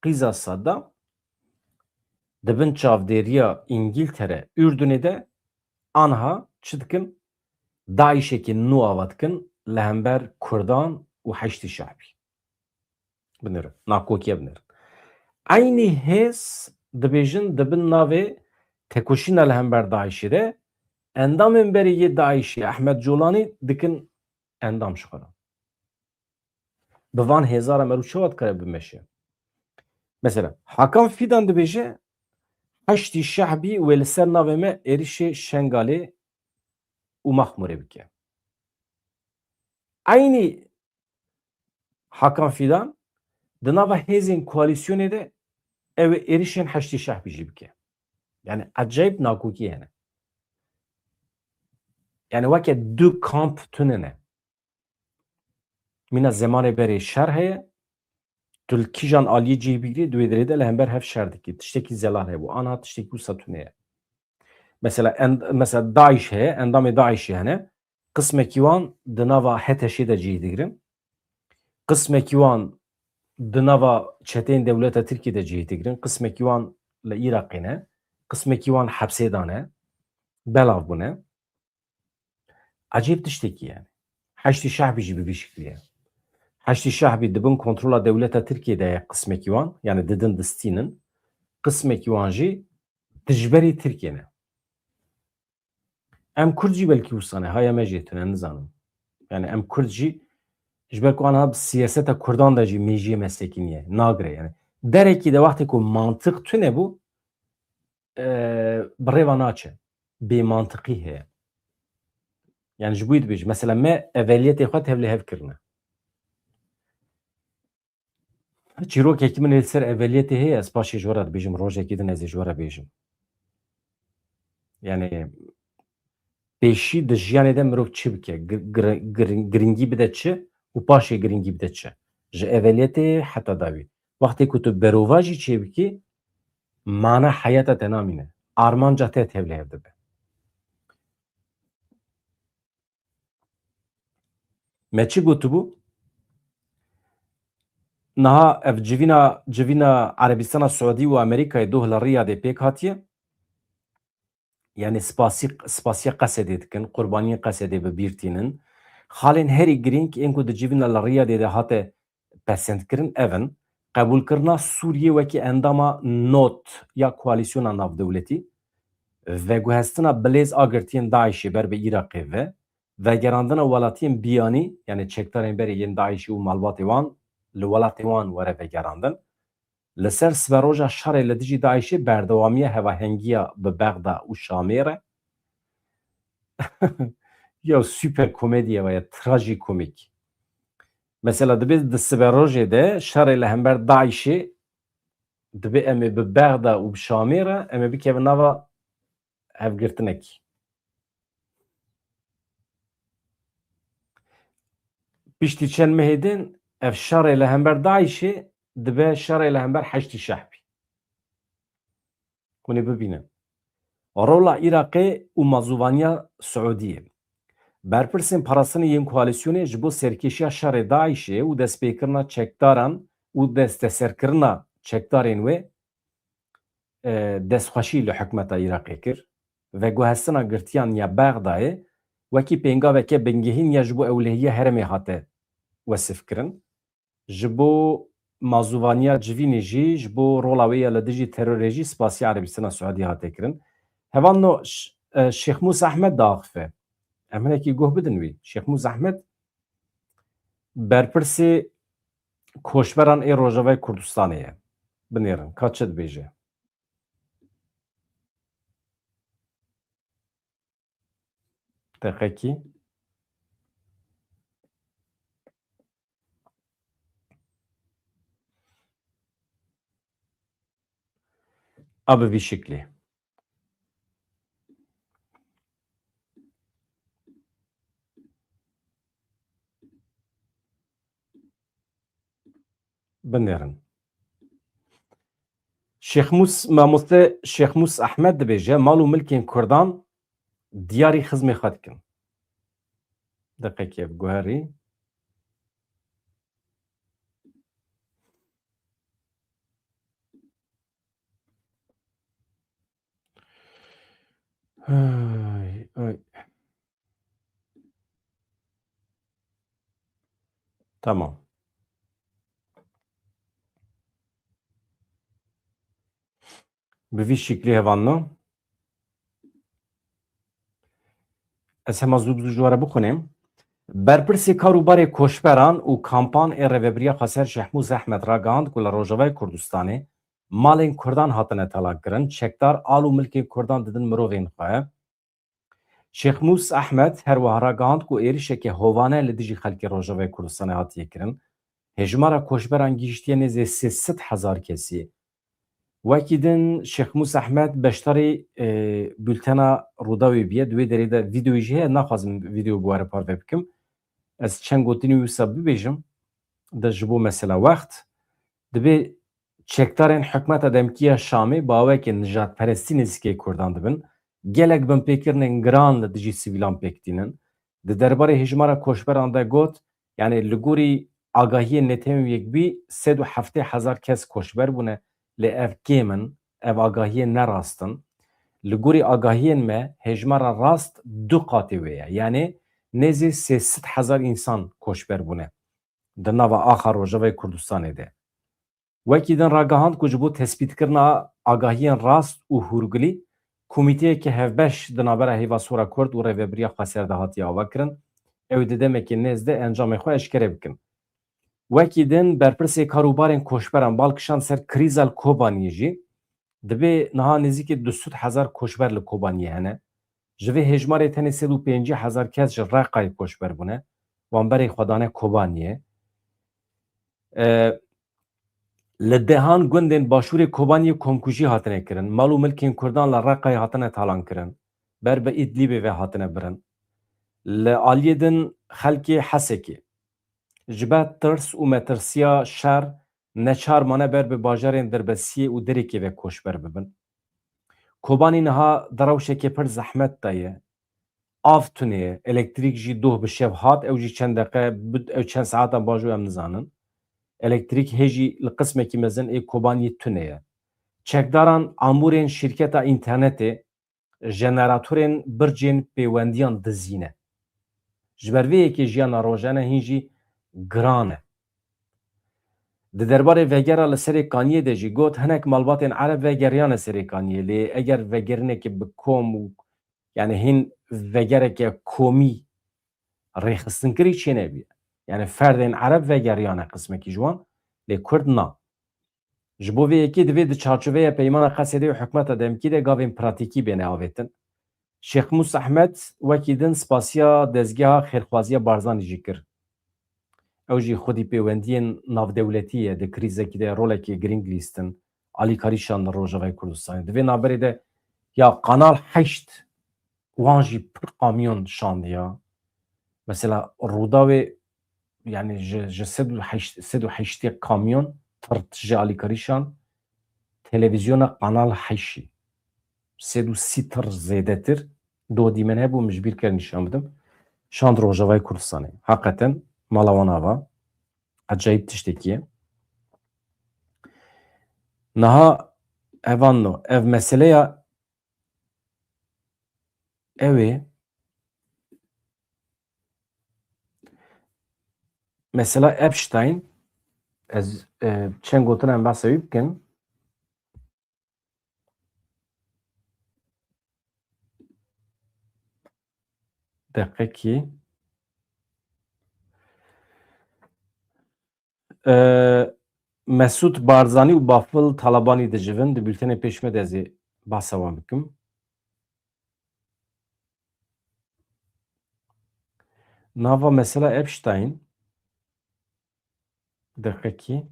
Qîza Saddam di bin çavdêriya Îngiltere, Urdunê de aniha çi dikin? DAIŞekî nû ava dikin li hember Kurdan û Heşdî Şehbî. Binêrin, nakokiye binêrin. Eynî hêz dibêjin di bin navê tekoşîna li hember DAIŞê de endamên berê yê DAIŞê Ehmed Colanî dikin endam ji xwe re. Bi van hêza re meriv çawa dikare bimeşe? Mesela Hakan Fidan dibêje, Heşdî Şehbî wê li ser navê me êrişê Şengalê û Mexmûrê bike. Eynî Hakan Fidan di nava hêzên koalîsyonê de ew ê êrişên Heşdî Şehbî jî bike. Yani ecayîb nakokî hene. Yani weke du kamp tune ne. Mîna zemanê berê şer heye, tu li kîjan aliyê cihê bigirî, di wê derê de li hember hev şer dikî. Tiştekî zelal hebû. Aniha tiştekî wisa tune ye. Mesela, end-, mesela DAIŞ heye, endamê DAIŞê hene. Qismekî wan di nava HTŞê de cihê digirin. Qismekî wan di nava çeteyên dewleta Tirkiyê de cihê digirin. Qismekî wan li Iraqê ne. Qismekî wan hepsê de ne. Belav bûne. Ecêb tiştekî yani. Heşdî Şehbî jî bi vî şiklî ye. Heşdî Şehbî di bin kontrola dewleta Tirkiyê de ye qismekî wan, yani didin distînin. Qismekî wan jî dijberî Tirkiyê ne. Em Kurd jî belkî wisa ne, haya me jê tune, nizanim. Yani em Kurd jî ji ber ku anha bi siyaseta Kurdan de jî mêjiyê me sekinî ye, nagire yani. Derekî de wextê ku mantiq tune bû, e, bi rêva naçe. Bêmantiqî heye. Yani ji bo wî dibêjim, mesela me eveliyetê xwe tevlî hev kirine. Çîrokekî min ê li ser eveliyetê heye, ez paşê ji we re dibêjim, rojekî din ez ê ji we re bêjim. Yani pêşî di jiyanê de mirov çi bike, gir-, gir-, gir-, giringî bide çi û paşê giringî bide çi. Ji eveliyetê heta dawî. Wextê ku tu berovajî çêbikî, mana heyata te namîne. Armanca te tevlî hev dibe. Me çi gotibû? Niha ev civîna, civîna Erebistana Siûdî û Amerîkayê doh li Riyadê pêk hatiye. Yani spasî, spasiya Qesedê dikin, qurbaniyên Qesedê bi bîr tînin. Xalên herî girîng ên ku di civîna li Riyadê de hate pesendkirin ev in, qebûlkirina Sûriyê wekî endama not ya koalîsyona navdewletî, veguhestina bilêz a girtiyên DAIŞê ber bi Iraqê ve, vegerandina welatiyên biyanî, yani çekdarên berê yên DAIŞê û malbatê wan li welatê wan were vegerandin. Li ser siberoja şerê li dijî DAIŞê berdewamiya hevahengiya bi Bexda û Şamê re. Ya super komedî ye, ya trajikomîk. Mesela dibê di siberojê de şerê li hember DAIŞê dibê em ê bi Bexda û bi Şamê re em ê bikevin nava hevgirtinekî. Piştî çend mehê din ev şerê li hember DAIŞê dibe şerê li hember Heşdî Şehbî. Hûn ê bibînin. Rola Iraqê û mazûvaniya Siûdiyê. Berpirsên parastinê yên koalîsyonê ji bo serkêşiya şerê DAIŞê û destpêkirina çekdaran û desteserkirina çekdarên wê, e, destxweşî li hikûmeta Iraqê kir. Veguhestina girtiyan ya Bexdayê wekî pêngaveke bingehîn ya ji bo ewlehiya herêmê hate wesifkirin. Ji bo mazûvaniya civînê jî, ji bo rola wê ya li dijî terorê jî spasiya Erebistana Siûdî hate kirin. Hevalno Ş-, e, Şêx Mûs Ehmed diaxife. Em hinekî guh bidin wî. Şêx Mûs Ehmed berpirsê koçberan ê Rojavayê Kurdistanê ye. Binêrin, ka çi dibêje. Deqekî. A bi vî şiklî. Binêrin. Şêx Mûs, mamoste Şêx Mûs Ehmed dibêje, mal û milkên Kurdan diyarî xizmê xwe dikin. Deqekê biguherî. Ay, ay. Tamam. Bi vî şiklî hevalno. Ez hema zû bi zû ji we re bixwînim. Berpirsê kar û barê koçberan û kampan ê Rêvebiriya Xweser Şêx Mûs Ehmed ragihand ku li Rojavayê Kurdistanê malên Kurdan hatine talankirin, çekdar al û milkên Kurdan didin mirovên xwe. Şêx Mûs Ehmed her wiha ragihand ku êrişeke hovane li dijî xelkê Rojavayê Kurdistanê hatiye kirin. Hêjmara koçberan gihîştiye nêzê sê sed hezar kesî. Wekî din Şêx Mûs Ehmed beşdarî, e, bultena Rûdawê bûye. Di wê derê de vîdeoyê jî heye, naxwazim vîdeo bi we re parve bikim. Ez çend gotinî wisa bibêjim, de ji bo mesela wext. Dibê çekdarên hikûmeta demkî ya Şamê bi awayekî nijadperestî nêzîkê Kurdan dibin. Gelek binpêkirinên giran li dijî sivîlan pêk tînin. Di derbarê hêjmara koçberan de got, yanî li gorî agahiyên Netewên Yekbûyî sed û heftê hezar kes koçber bûne, lê ev kêm in, ev agahiyên ne rast in. Li gorî agahiyên me hêjmara rast du qatê wê ye. Yanî nêzî sê sed hezar însan koçber bûne di nava axa Rojavayê Kurdistanê de. Wekî din ragihand ku ji bo tespîtkirina agahiyên rast û hûrgilî, komîteyeke hevbeş di navbera Hêva Sor a Kurd û Rêvebiriya Xweser de hatiye avakirin. Ew ê di demekê nêz de encamê xwe eşkere bikin. Wekî din berpirsê kar û barên koçberan bal kişand ser krîza li Kobaniyê jî. Dibê niha nêzîkî du sed hezar koçber li Kobaniyê hene. Ji vê hêjmarê tenê sed û pêncî hezar kes ji Reqayê koçber bûne. Wan berê xwe dane Kobaniyê. E, li dehan gundên başûrê Kobaniyê komkujî hatine kirin. Mal û milkên Kurdan li Reqayê hatine talankirin. Ber bi Îdlîbê ve hatine birin. Li aliyê din xelkê Hesekê ji ber tirs û metirsiya şer neçar mane ber bi bajarên Dirbesiyê û Derêkê ve koçber bibin. Kobanî niha di rewşekê pir zehmet de ye. Av tune ye, elektrîk jî doh bi şev hat, ew jî çend deqe, bi-, ew çend saetan bajo em nizanin. Elektrîk hê jî li qismekî mezin ê Kobaniyê tune ye. Çekdaran amûrên şîrketa înternetê, jeneratorên bircên pêwendiyan dizîne. Ji ber vê yekê jiyana rojane hîn jî giran e. Di derbarê vegera li Serê Kaniyê de jî got, hinek malbatên Ereb vegeriyane Serê Kaniyê, lê eger vegerineke bi kom û, yanî hîn vegereke komî rêxistinkirî çênebî. Yanî ferdên Ereb vegeriyane qismekî ji wan, lê Kurd na. Ji bo vê yekê divê di çarçoveya peymana Qesedê û hikûmeta demkî de gavên pratîkî bêne avêtin. Şêx Mûs Ehmed wekî din spasiya dezgeha xêrxwaziya Barzanî jî kir. Ew jî xwedî pêwendiyên navdewletî ye, di krîzekî de rolekê girîng lîstin, alîkarî şandin Rojavayê Kurdistanê. Di vê navberê de ya Kanal heşt wan jî pir kamyon şandiya. Mesela Rûdawê yani ji, ji sed û heşt, sed û heştê kamyon tir ji alîkarî şand, televîzyona Kanal heştê, sed û sî tir zêdetir, do dîmen hebû, min ji bîr kir nîşan bidim. Şand Rojavayê Kurdistanê. Heqeten mala wan ava. Ecayîb tiştekî ye. Niha evan no, ev meseleya ew ê, mesela Epstein, ez, e, çend gotina em behsa wî bikin. Deqekî. E, Mesûd Barzanî û Bafil Talabanî dicivin, di bültenê pêş me de ez ê behsa wan bikim. Nava mesela Epstein. Deqekî.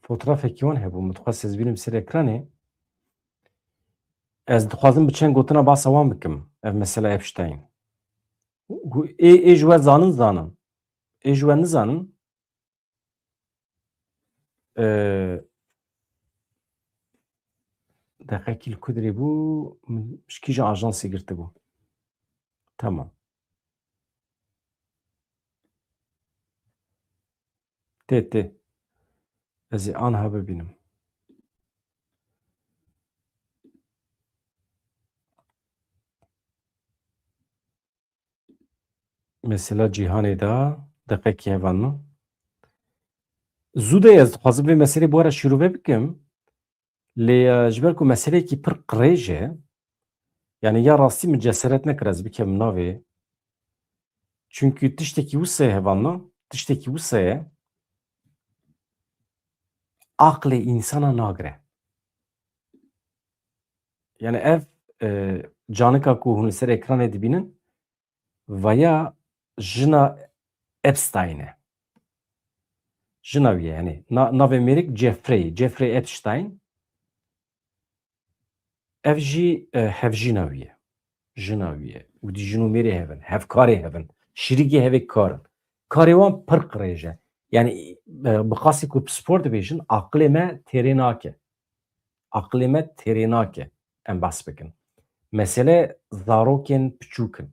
Fotoğrafekî wan hebû, min dixwest ez bînim ser ekranê. Ez dixwazim bi çend gotina behsa wan bikim, ev mesela Epstein. Ê, ê ji we zanin, zanin. Ê ji we nizanin. Ee, deqekî li ku dirê bû, min ji kîjan ajansê girtibû? Tamam. Tê, tê. Ez ê anha bibînim. Mesela cîhanê de deqekî heval min. Zû de ez dixwazim vê meselê bi we re şîrove bikim. Lê, e, ji ber ku meseleyekî pir qirêj e, yani ya rastî min ceseret nekir ez bikevim navê. Çunkî tiştekî wisa ye hevalna, tiştekî wisa ye, aqlê însana nagire. Yani ev, e, canika ku hûn li ser ekranê dibînin, vaya jina Epstein e. Jina wî ye, yani na-, navê mêrik Jeffrey, Jeffrey Epstein. Ev jî, e, hevjîna wî ye. Jina wî ye. Û dî jin û mêrê hev in, hevkarê hev in, şirîkê hev ê kar in. Karê wan pir qirêj e. Yani, e, bi qasî ku pispor dibêjin, aqilê me têrê nake. Aqilê me têrê nake. Em behs bikin. Mesele zarokên piçûk in.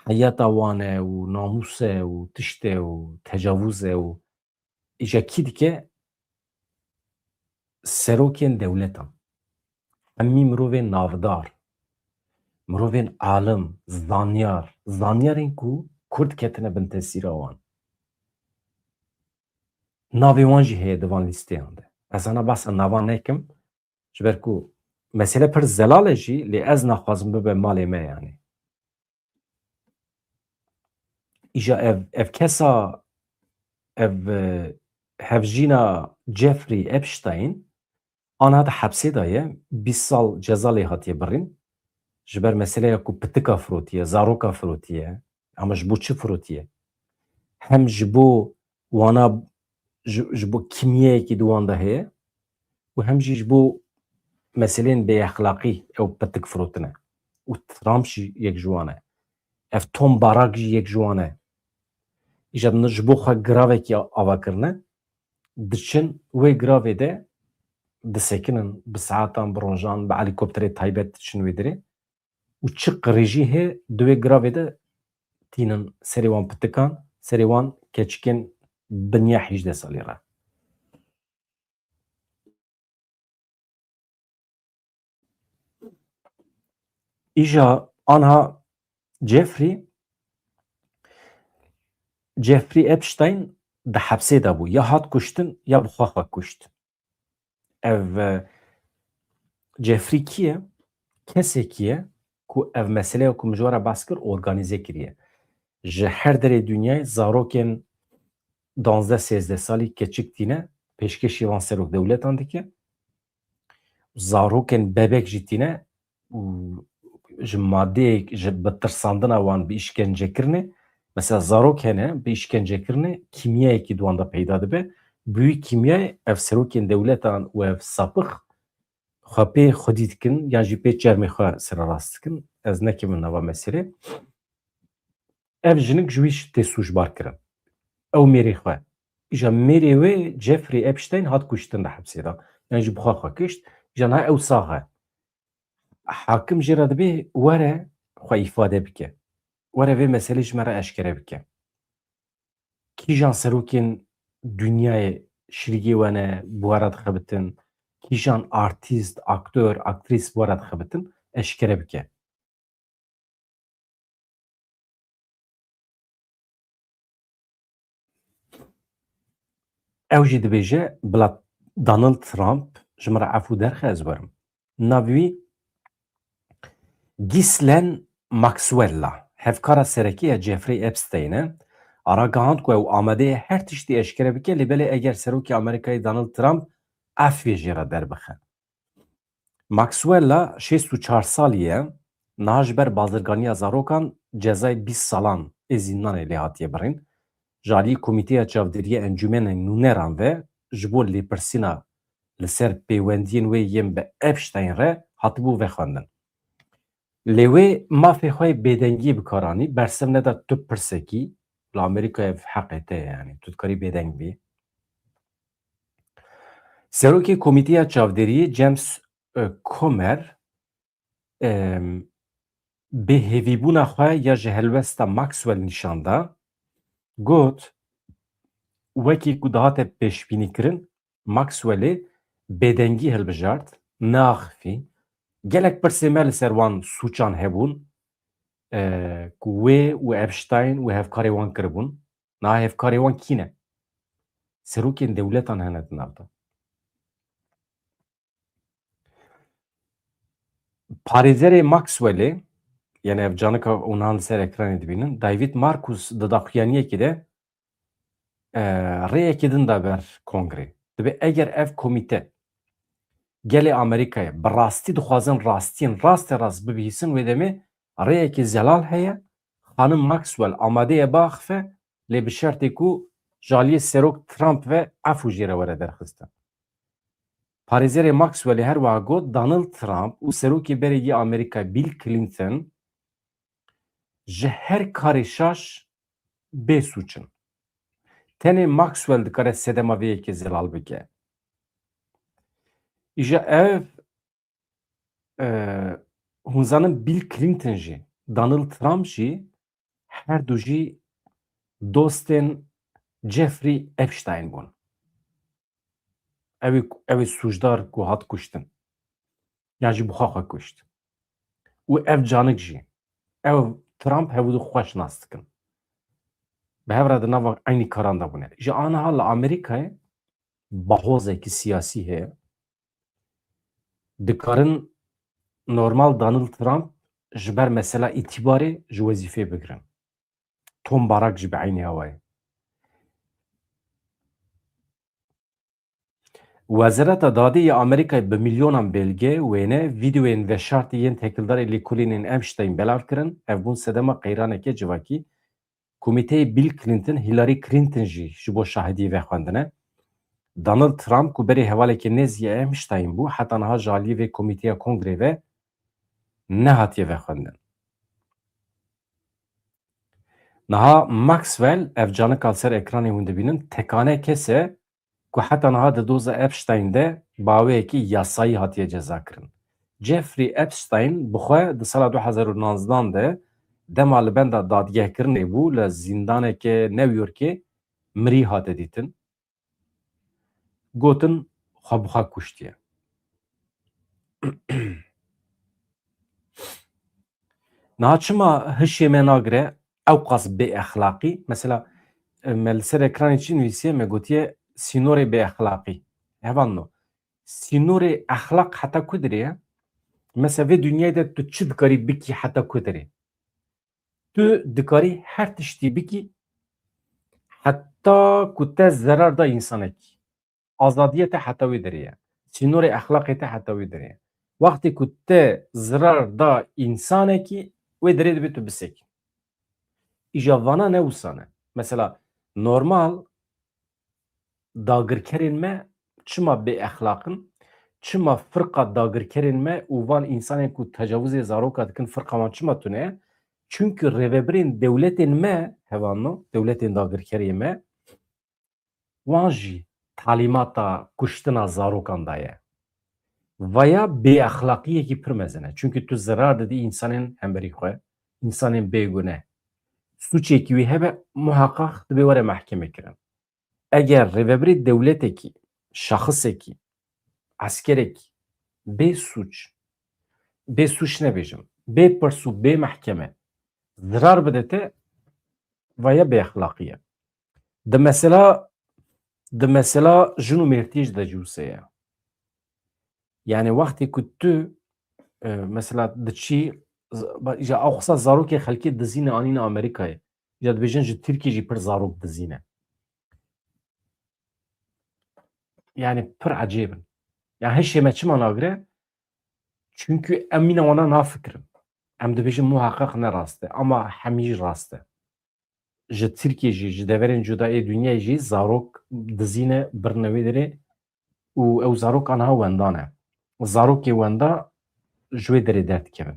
Heyata wan e û namûs e û tişt e û tecavûz e û îja kî dike? Serokên dewletan. Hemî mirovên navdar, mirovên alim, zanyar, zanyarên ku Kurd ketine bin tesîra wan. Navê wan jî heye di van lîsteyan de. Ez ana behsa navan nekim, ji ber ku mesele pir zelal e jî, lê ez naxwazim bibe malê me, yanî. Îja ev, ev kesa, ev, e, hevjîna Jeffrey Epstein, ana di hepsê de ye, bîst sal ceza lê hatiye birîn. Ji ber meseleya ku pitika firotiye, zaroka firotiye, ama ji bo çi firotiye? Hem ji bo wana ji, ji bo kimyeyekî di wan de heye û hem jî ji bo meseleyên bêexlaqî ew pitik firotine. Û Trump jî yek ji wan e. Ev Tom Barak jî yek ji wan e. Îja din ji bo xwe giravekî ava kirine, diçin wê giravê de disekinin, bi saetan, bi rojan, bi helîkopterê taybet diçin wê derê. Û çi qirêjî heye di wê giravê de tînin serê wan pitikan, serê wan keçikên biniya hejdeh salî re. Îja anha Jeffrey, Jeffrey Epstein di hepsê de bû. Ya hat kuştin ya bi xwe xwe kuşt. Ev, e, Jeffrey kî ye? Kesekî ye ku ev meseleya ku min ji we re behs kir, organîze kiriye. Ji her derê dinyayê zarokên duwazdeh sêzdeh salî keçik tîne, pêşkêşî van serok dewletan dike. Zarokên bebek jî tîne û ji madeyek, ji bi tirsandina wan, bi îşkencekirinê, mesela zarok hene, bi îşkencekirinê kîmyayekî di wan de peyda dibe. Bi wî kîmyayê ev serokên dewletan û ev sapix xwe pê xwedî dikin yan jî pê çermê xwe sererast dikin. Ez nekevim nava meselê. Ev jinik ji wî tê sûcbar kirin. Ew mêrê xwe. Îja mêrê wê Jeffrey Epstein hat kuştin di hepsê de. Yan jî bi xwe xwe kişt. Îja niha ew sax e. Hakim jê re dibê were xwe îfade bike. Were vê meselê ji me re eşkere bike. Kîjan serokên dinyayê şirîgê we ne, bi we re dixebitin? Kîjan artîst, aktor, aktrîs bi we re dixebitin? Eşkere bike. Ew jî dibêje, bila Donald Trump ji min re efû derxe, ez werim. Navê wî Ghislaine Maxwell e, hevkara sereke ya Jeffrey Epstein e. A ragihand ku ew amade ye her tiştî eşkere bike, lê belê eger serokê Amerîkayê Donald Trump efê jê re derbixe. Maxwell a şêst û çar salî ye, niha ji ber bazirganiya zarokan cezayê bîst salan ê zîndanê lê hatiye birîn. Ji aliyê Komîteya Çavdêriyê Encûmenên Nûneran ve ji bo lêpirsîna li ser pêwendiyên wê yên bi Epstein re hatibû vexwendin. Lê wê mafê xwe yê bêdengiyê bi kar anî, bersiv neda tu pirsekî, li Amerîkayê ev heqê te ye, yanî tu dikarî bêdeng bî. Serokê Komîteya Çavdêriyê James, e, Comer, em, bêhêvîbûna xwe ya ji helwesta Maxwell nîşan da, got, wekî ku dihate pêşbînîkirin, Maxwellê bêdengî hilbijart, neaxifî. Gelek pirsê me li ser wan sûcan hebûn, e, ku wê û Epstein û hevkarê wan kiribûn. Niha hevkarê wan kî ne? Serokên dewletan hene di nav de. Parêzerê Maxwellê, yani ev canika û niha li ser ekranê dibînin, David Marcus di daxuyaniyekê de, e, rêyekê din da ber kongrê. Dibê eger ev komîte gelê Amerîkayê bi rastî dixwazin rastiyên raste rast bibihîsin, wê demê rêyekê zelal heye. Xanim Maxwell amade ye biaxife, lê bi şertê ku ji aliyê Serok Trump ve efû jê re were derxistin. Parêzerê Maxwellê her wiha got, Donald Trump û serokê berê yê Amerîka Bill Clinton ji her karê şaş bê sûc in. Tenê Maxwell dikare sedema vê yekê zelal bike. Îja ev, e, hûn zanin Bill Clinton jî, Donald Trump jî, her du jî dostên Jeffrey Epstein bûn. Ew ê, ew ê sûcdar ku hat kuştin. Yan jî bi xwe xwe kuşt. Û ev canik jî. Ew Trump hevû du xweş nas dikin. Bi hev re di nava eynî karan de bûne. Ji aniha li Amerîkayê bahozekî siyasî heye. Dikarin normal Donald Trump ji ber mesela îtîbarê ji wezîfê bigirin. Tom Barak jî bi eynî awayê. Wezareta Dadê ya Amerîkayê bi milyonan belge, wêne, vîdeoyên veşartî yên têkildarê lêkolînên Epstein belav kirin. Ev bûn sedema qeyraneke civakî. Komîteyê Bill Clinton, Hillary Clinton jî ji bo şahidiyê vexwendine. Donald Trump ku berê hevaleke nêz yê Epstein bû, heta niha ji aliyê vê komîteya kongrê ve nehatiye vexwendin. Niha Maxwell, ev canika li ser ekranê hûn dibînin, tekane kes e ku heta niha di doza Epstein de bi awayekî yasayî hatiye cezakirin. Jeffrey Epstein bi xwe di sala du hezar û nozdehan de dema li benda dadgehkirinê bû, li zîndaneke New Yorkê mirî hate dîtin. Gotin, xwe bi xwe kuştiye. Niha çima hişê me nagire ewqas bêexlaqî? Mesela, e, me li ser ekranê çi nivîsiye? Me gotiye sînorê bêexlaqî. Hevalno, sînorê exlaq heta ku derê ye? Mesela vê dinyayê de tu çi dikarî bikî heta ku derê? Tu dikarî her tiştî bikî heta ku te zerar da însanekî. Azadiyê te heta wê derê ye. Sînorê exlaqê te heta wê derê ye. Wextê ku te zirar da însanekî, wê derê dibê tu bisekî. Îja vana ne wisa ne. Mesela normal dagirkerên me çima bêexlaq in? çima firqa dagirkerên me û van însanên ku tecawizê zaroka dikin, firqa wan çima tune ye? Çunku rêvebirên dewletên me, hevalno, dewletên dagirkerê me, wan jî talîmata kuştina zarokan daye. Vaya bêexlaqiyekî pir mezin e. Çunku tu zirar didî însanên hemberî xwe, însanên bêgune. Sûçekî wî hebe, muheqeq dibe were mehkeme kirin. Eger rêvebirê dewletekî, şaxisekî, eskerekî bê sûç, bê sûç nebêjim, bê pirs û bê mehkeme zirar bide te, vaya bêexlaqî ye. Di mesela, di mesela jin û mêrtiyê jî de jû se ye. Yani wextê ku tu, e, mesela diçî, z-, ba-, îja ew qisa zarokê xelkê dizîne anîne Amerîkayê. Îja dibêjin ji Tirkiyê jî pir zarok dizîne. Yani pir ecêb in. Yani hişê me çima nagire? Çünkü em mîna wana nafikirin. Em dibêjin muheqeq ne rast e. Ama hemî jî rast e. Ji Tirkiyê jî, ji deverên cuda ê dinyayê jî zarok dizîne, birine wê derê û ew zarok aniha wenda ne. Zarokê wenda ji wê derê derdikevin.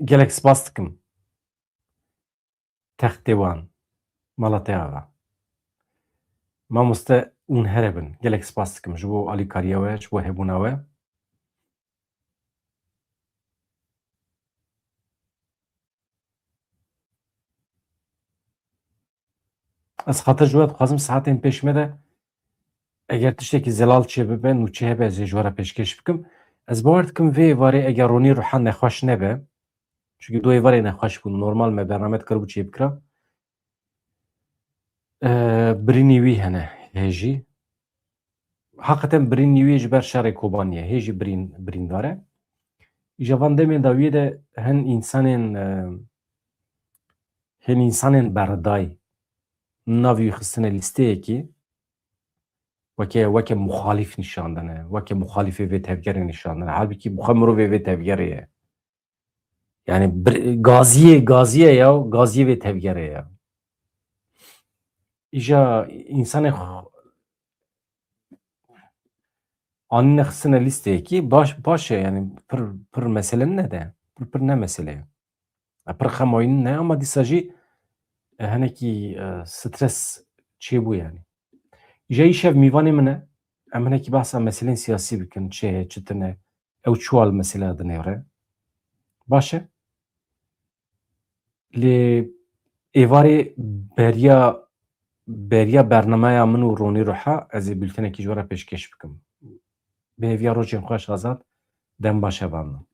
Gelek spas dikim. Textê wan, mala te ava. Mamoste, hûn here bin. Gelek spas dikim ji bo alîkariya we, ji bo hebûna we. Ez xatir ji we dixwazim saetên pêş me de eger tiştekî zelal çêbibe, nûçe hebe, ez ê ji we re pêşkêş bikim. Ez bawer dikim vê êvarê eger Ronî Ruhan nexweş nebe, çunkî du êvarê nexweş bûn, normal me bername dikaribû çêbikira. E, birînî wî hene hê jî. Heqeten birînî wî ji ber şerê Kobanî ye. Hê jî birîn, birîndar e. Îja van demên dawiyê de hin însanên, e, hin însanên berdayî navî wî xistine lîsteyekî weke, weke muxalîf nîşan dane, weke muxalîfê vê tevgerê nîşan dane. Halbûkî bi xwe mirovê vê tevgerê ye. Yani bir, gaziyê, gaziyê ya, gaziyê vê tevgerê ya. Îja însanê xwe anîne xistine lîsteyekî baş, baş e, yani pir, pir mesele ne de, pir, pir ne mesele ye. E, pir xemayîn ne, ama dîsa jî, e, hinekî, e, stres çêbû yani. Îja îşev mîvanê min e, em hinekî behsa meselên siyasî bikin, çi heye, çi tune, ew çi wa li mesela dinêre. Baş e. Lê êvarê beriya, beriya bernameya min û Ronî Ruha ez ê bultenekî ji we re pêşkêş bikim. Bi hêviya rojên xweş Azad, dem baş hevalno.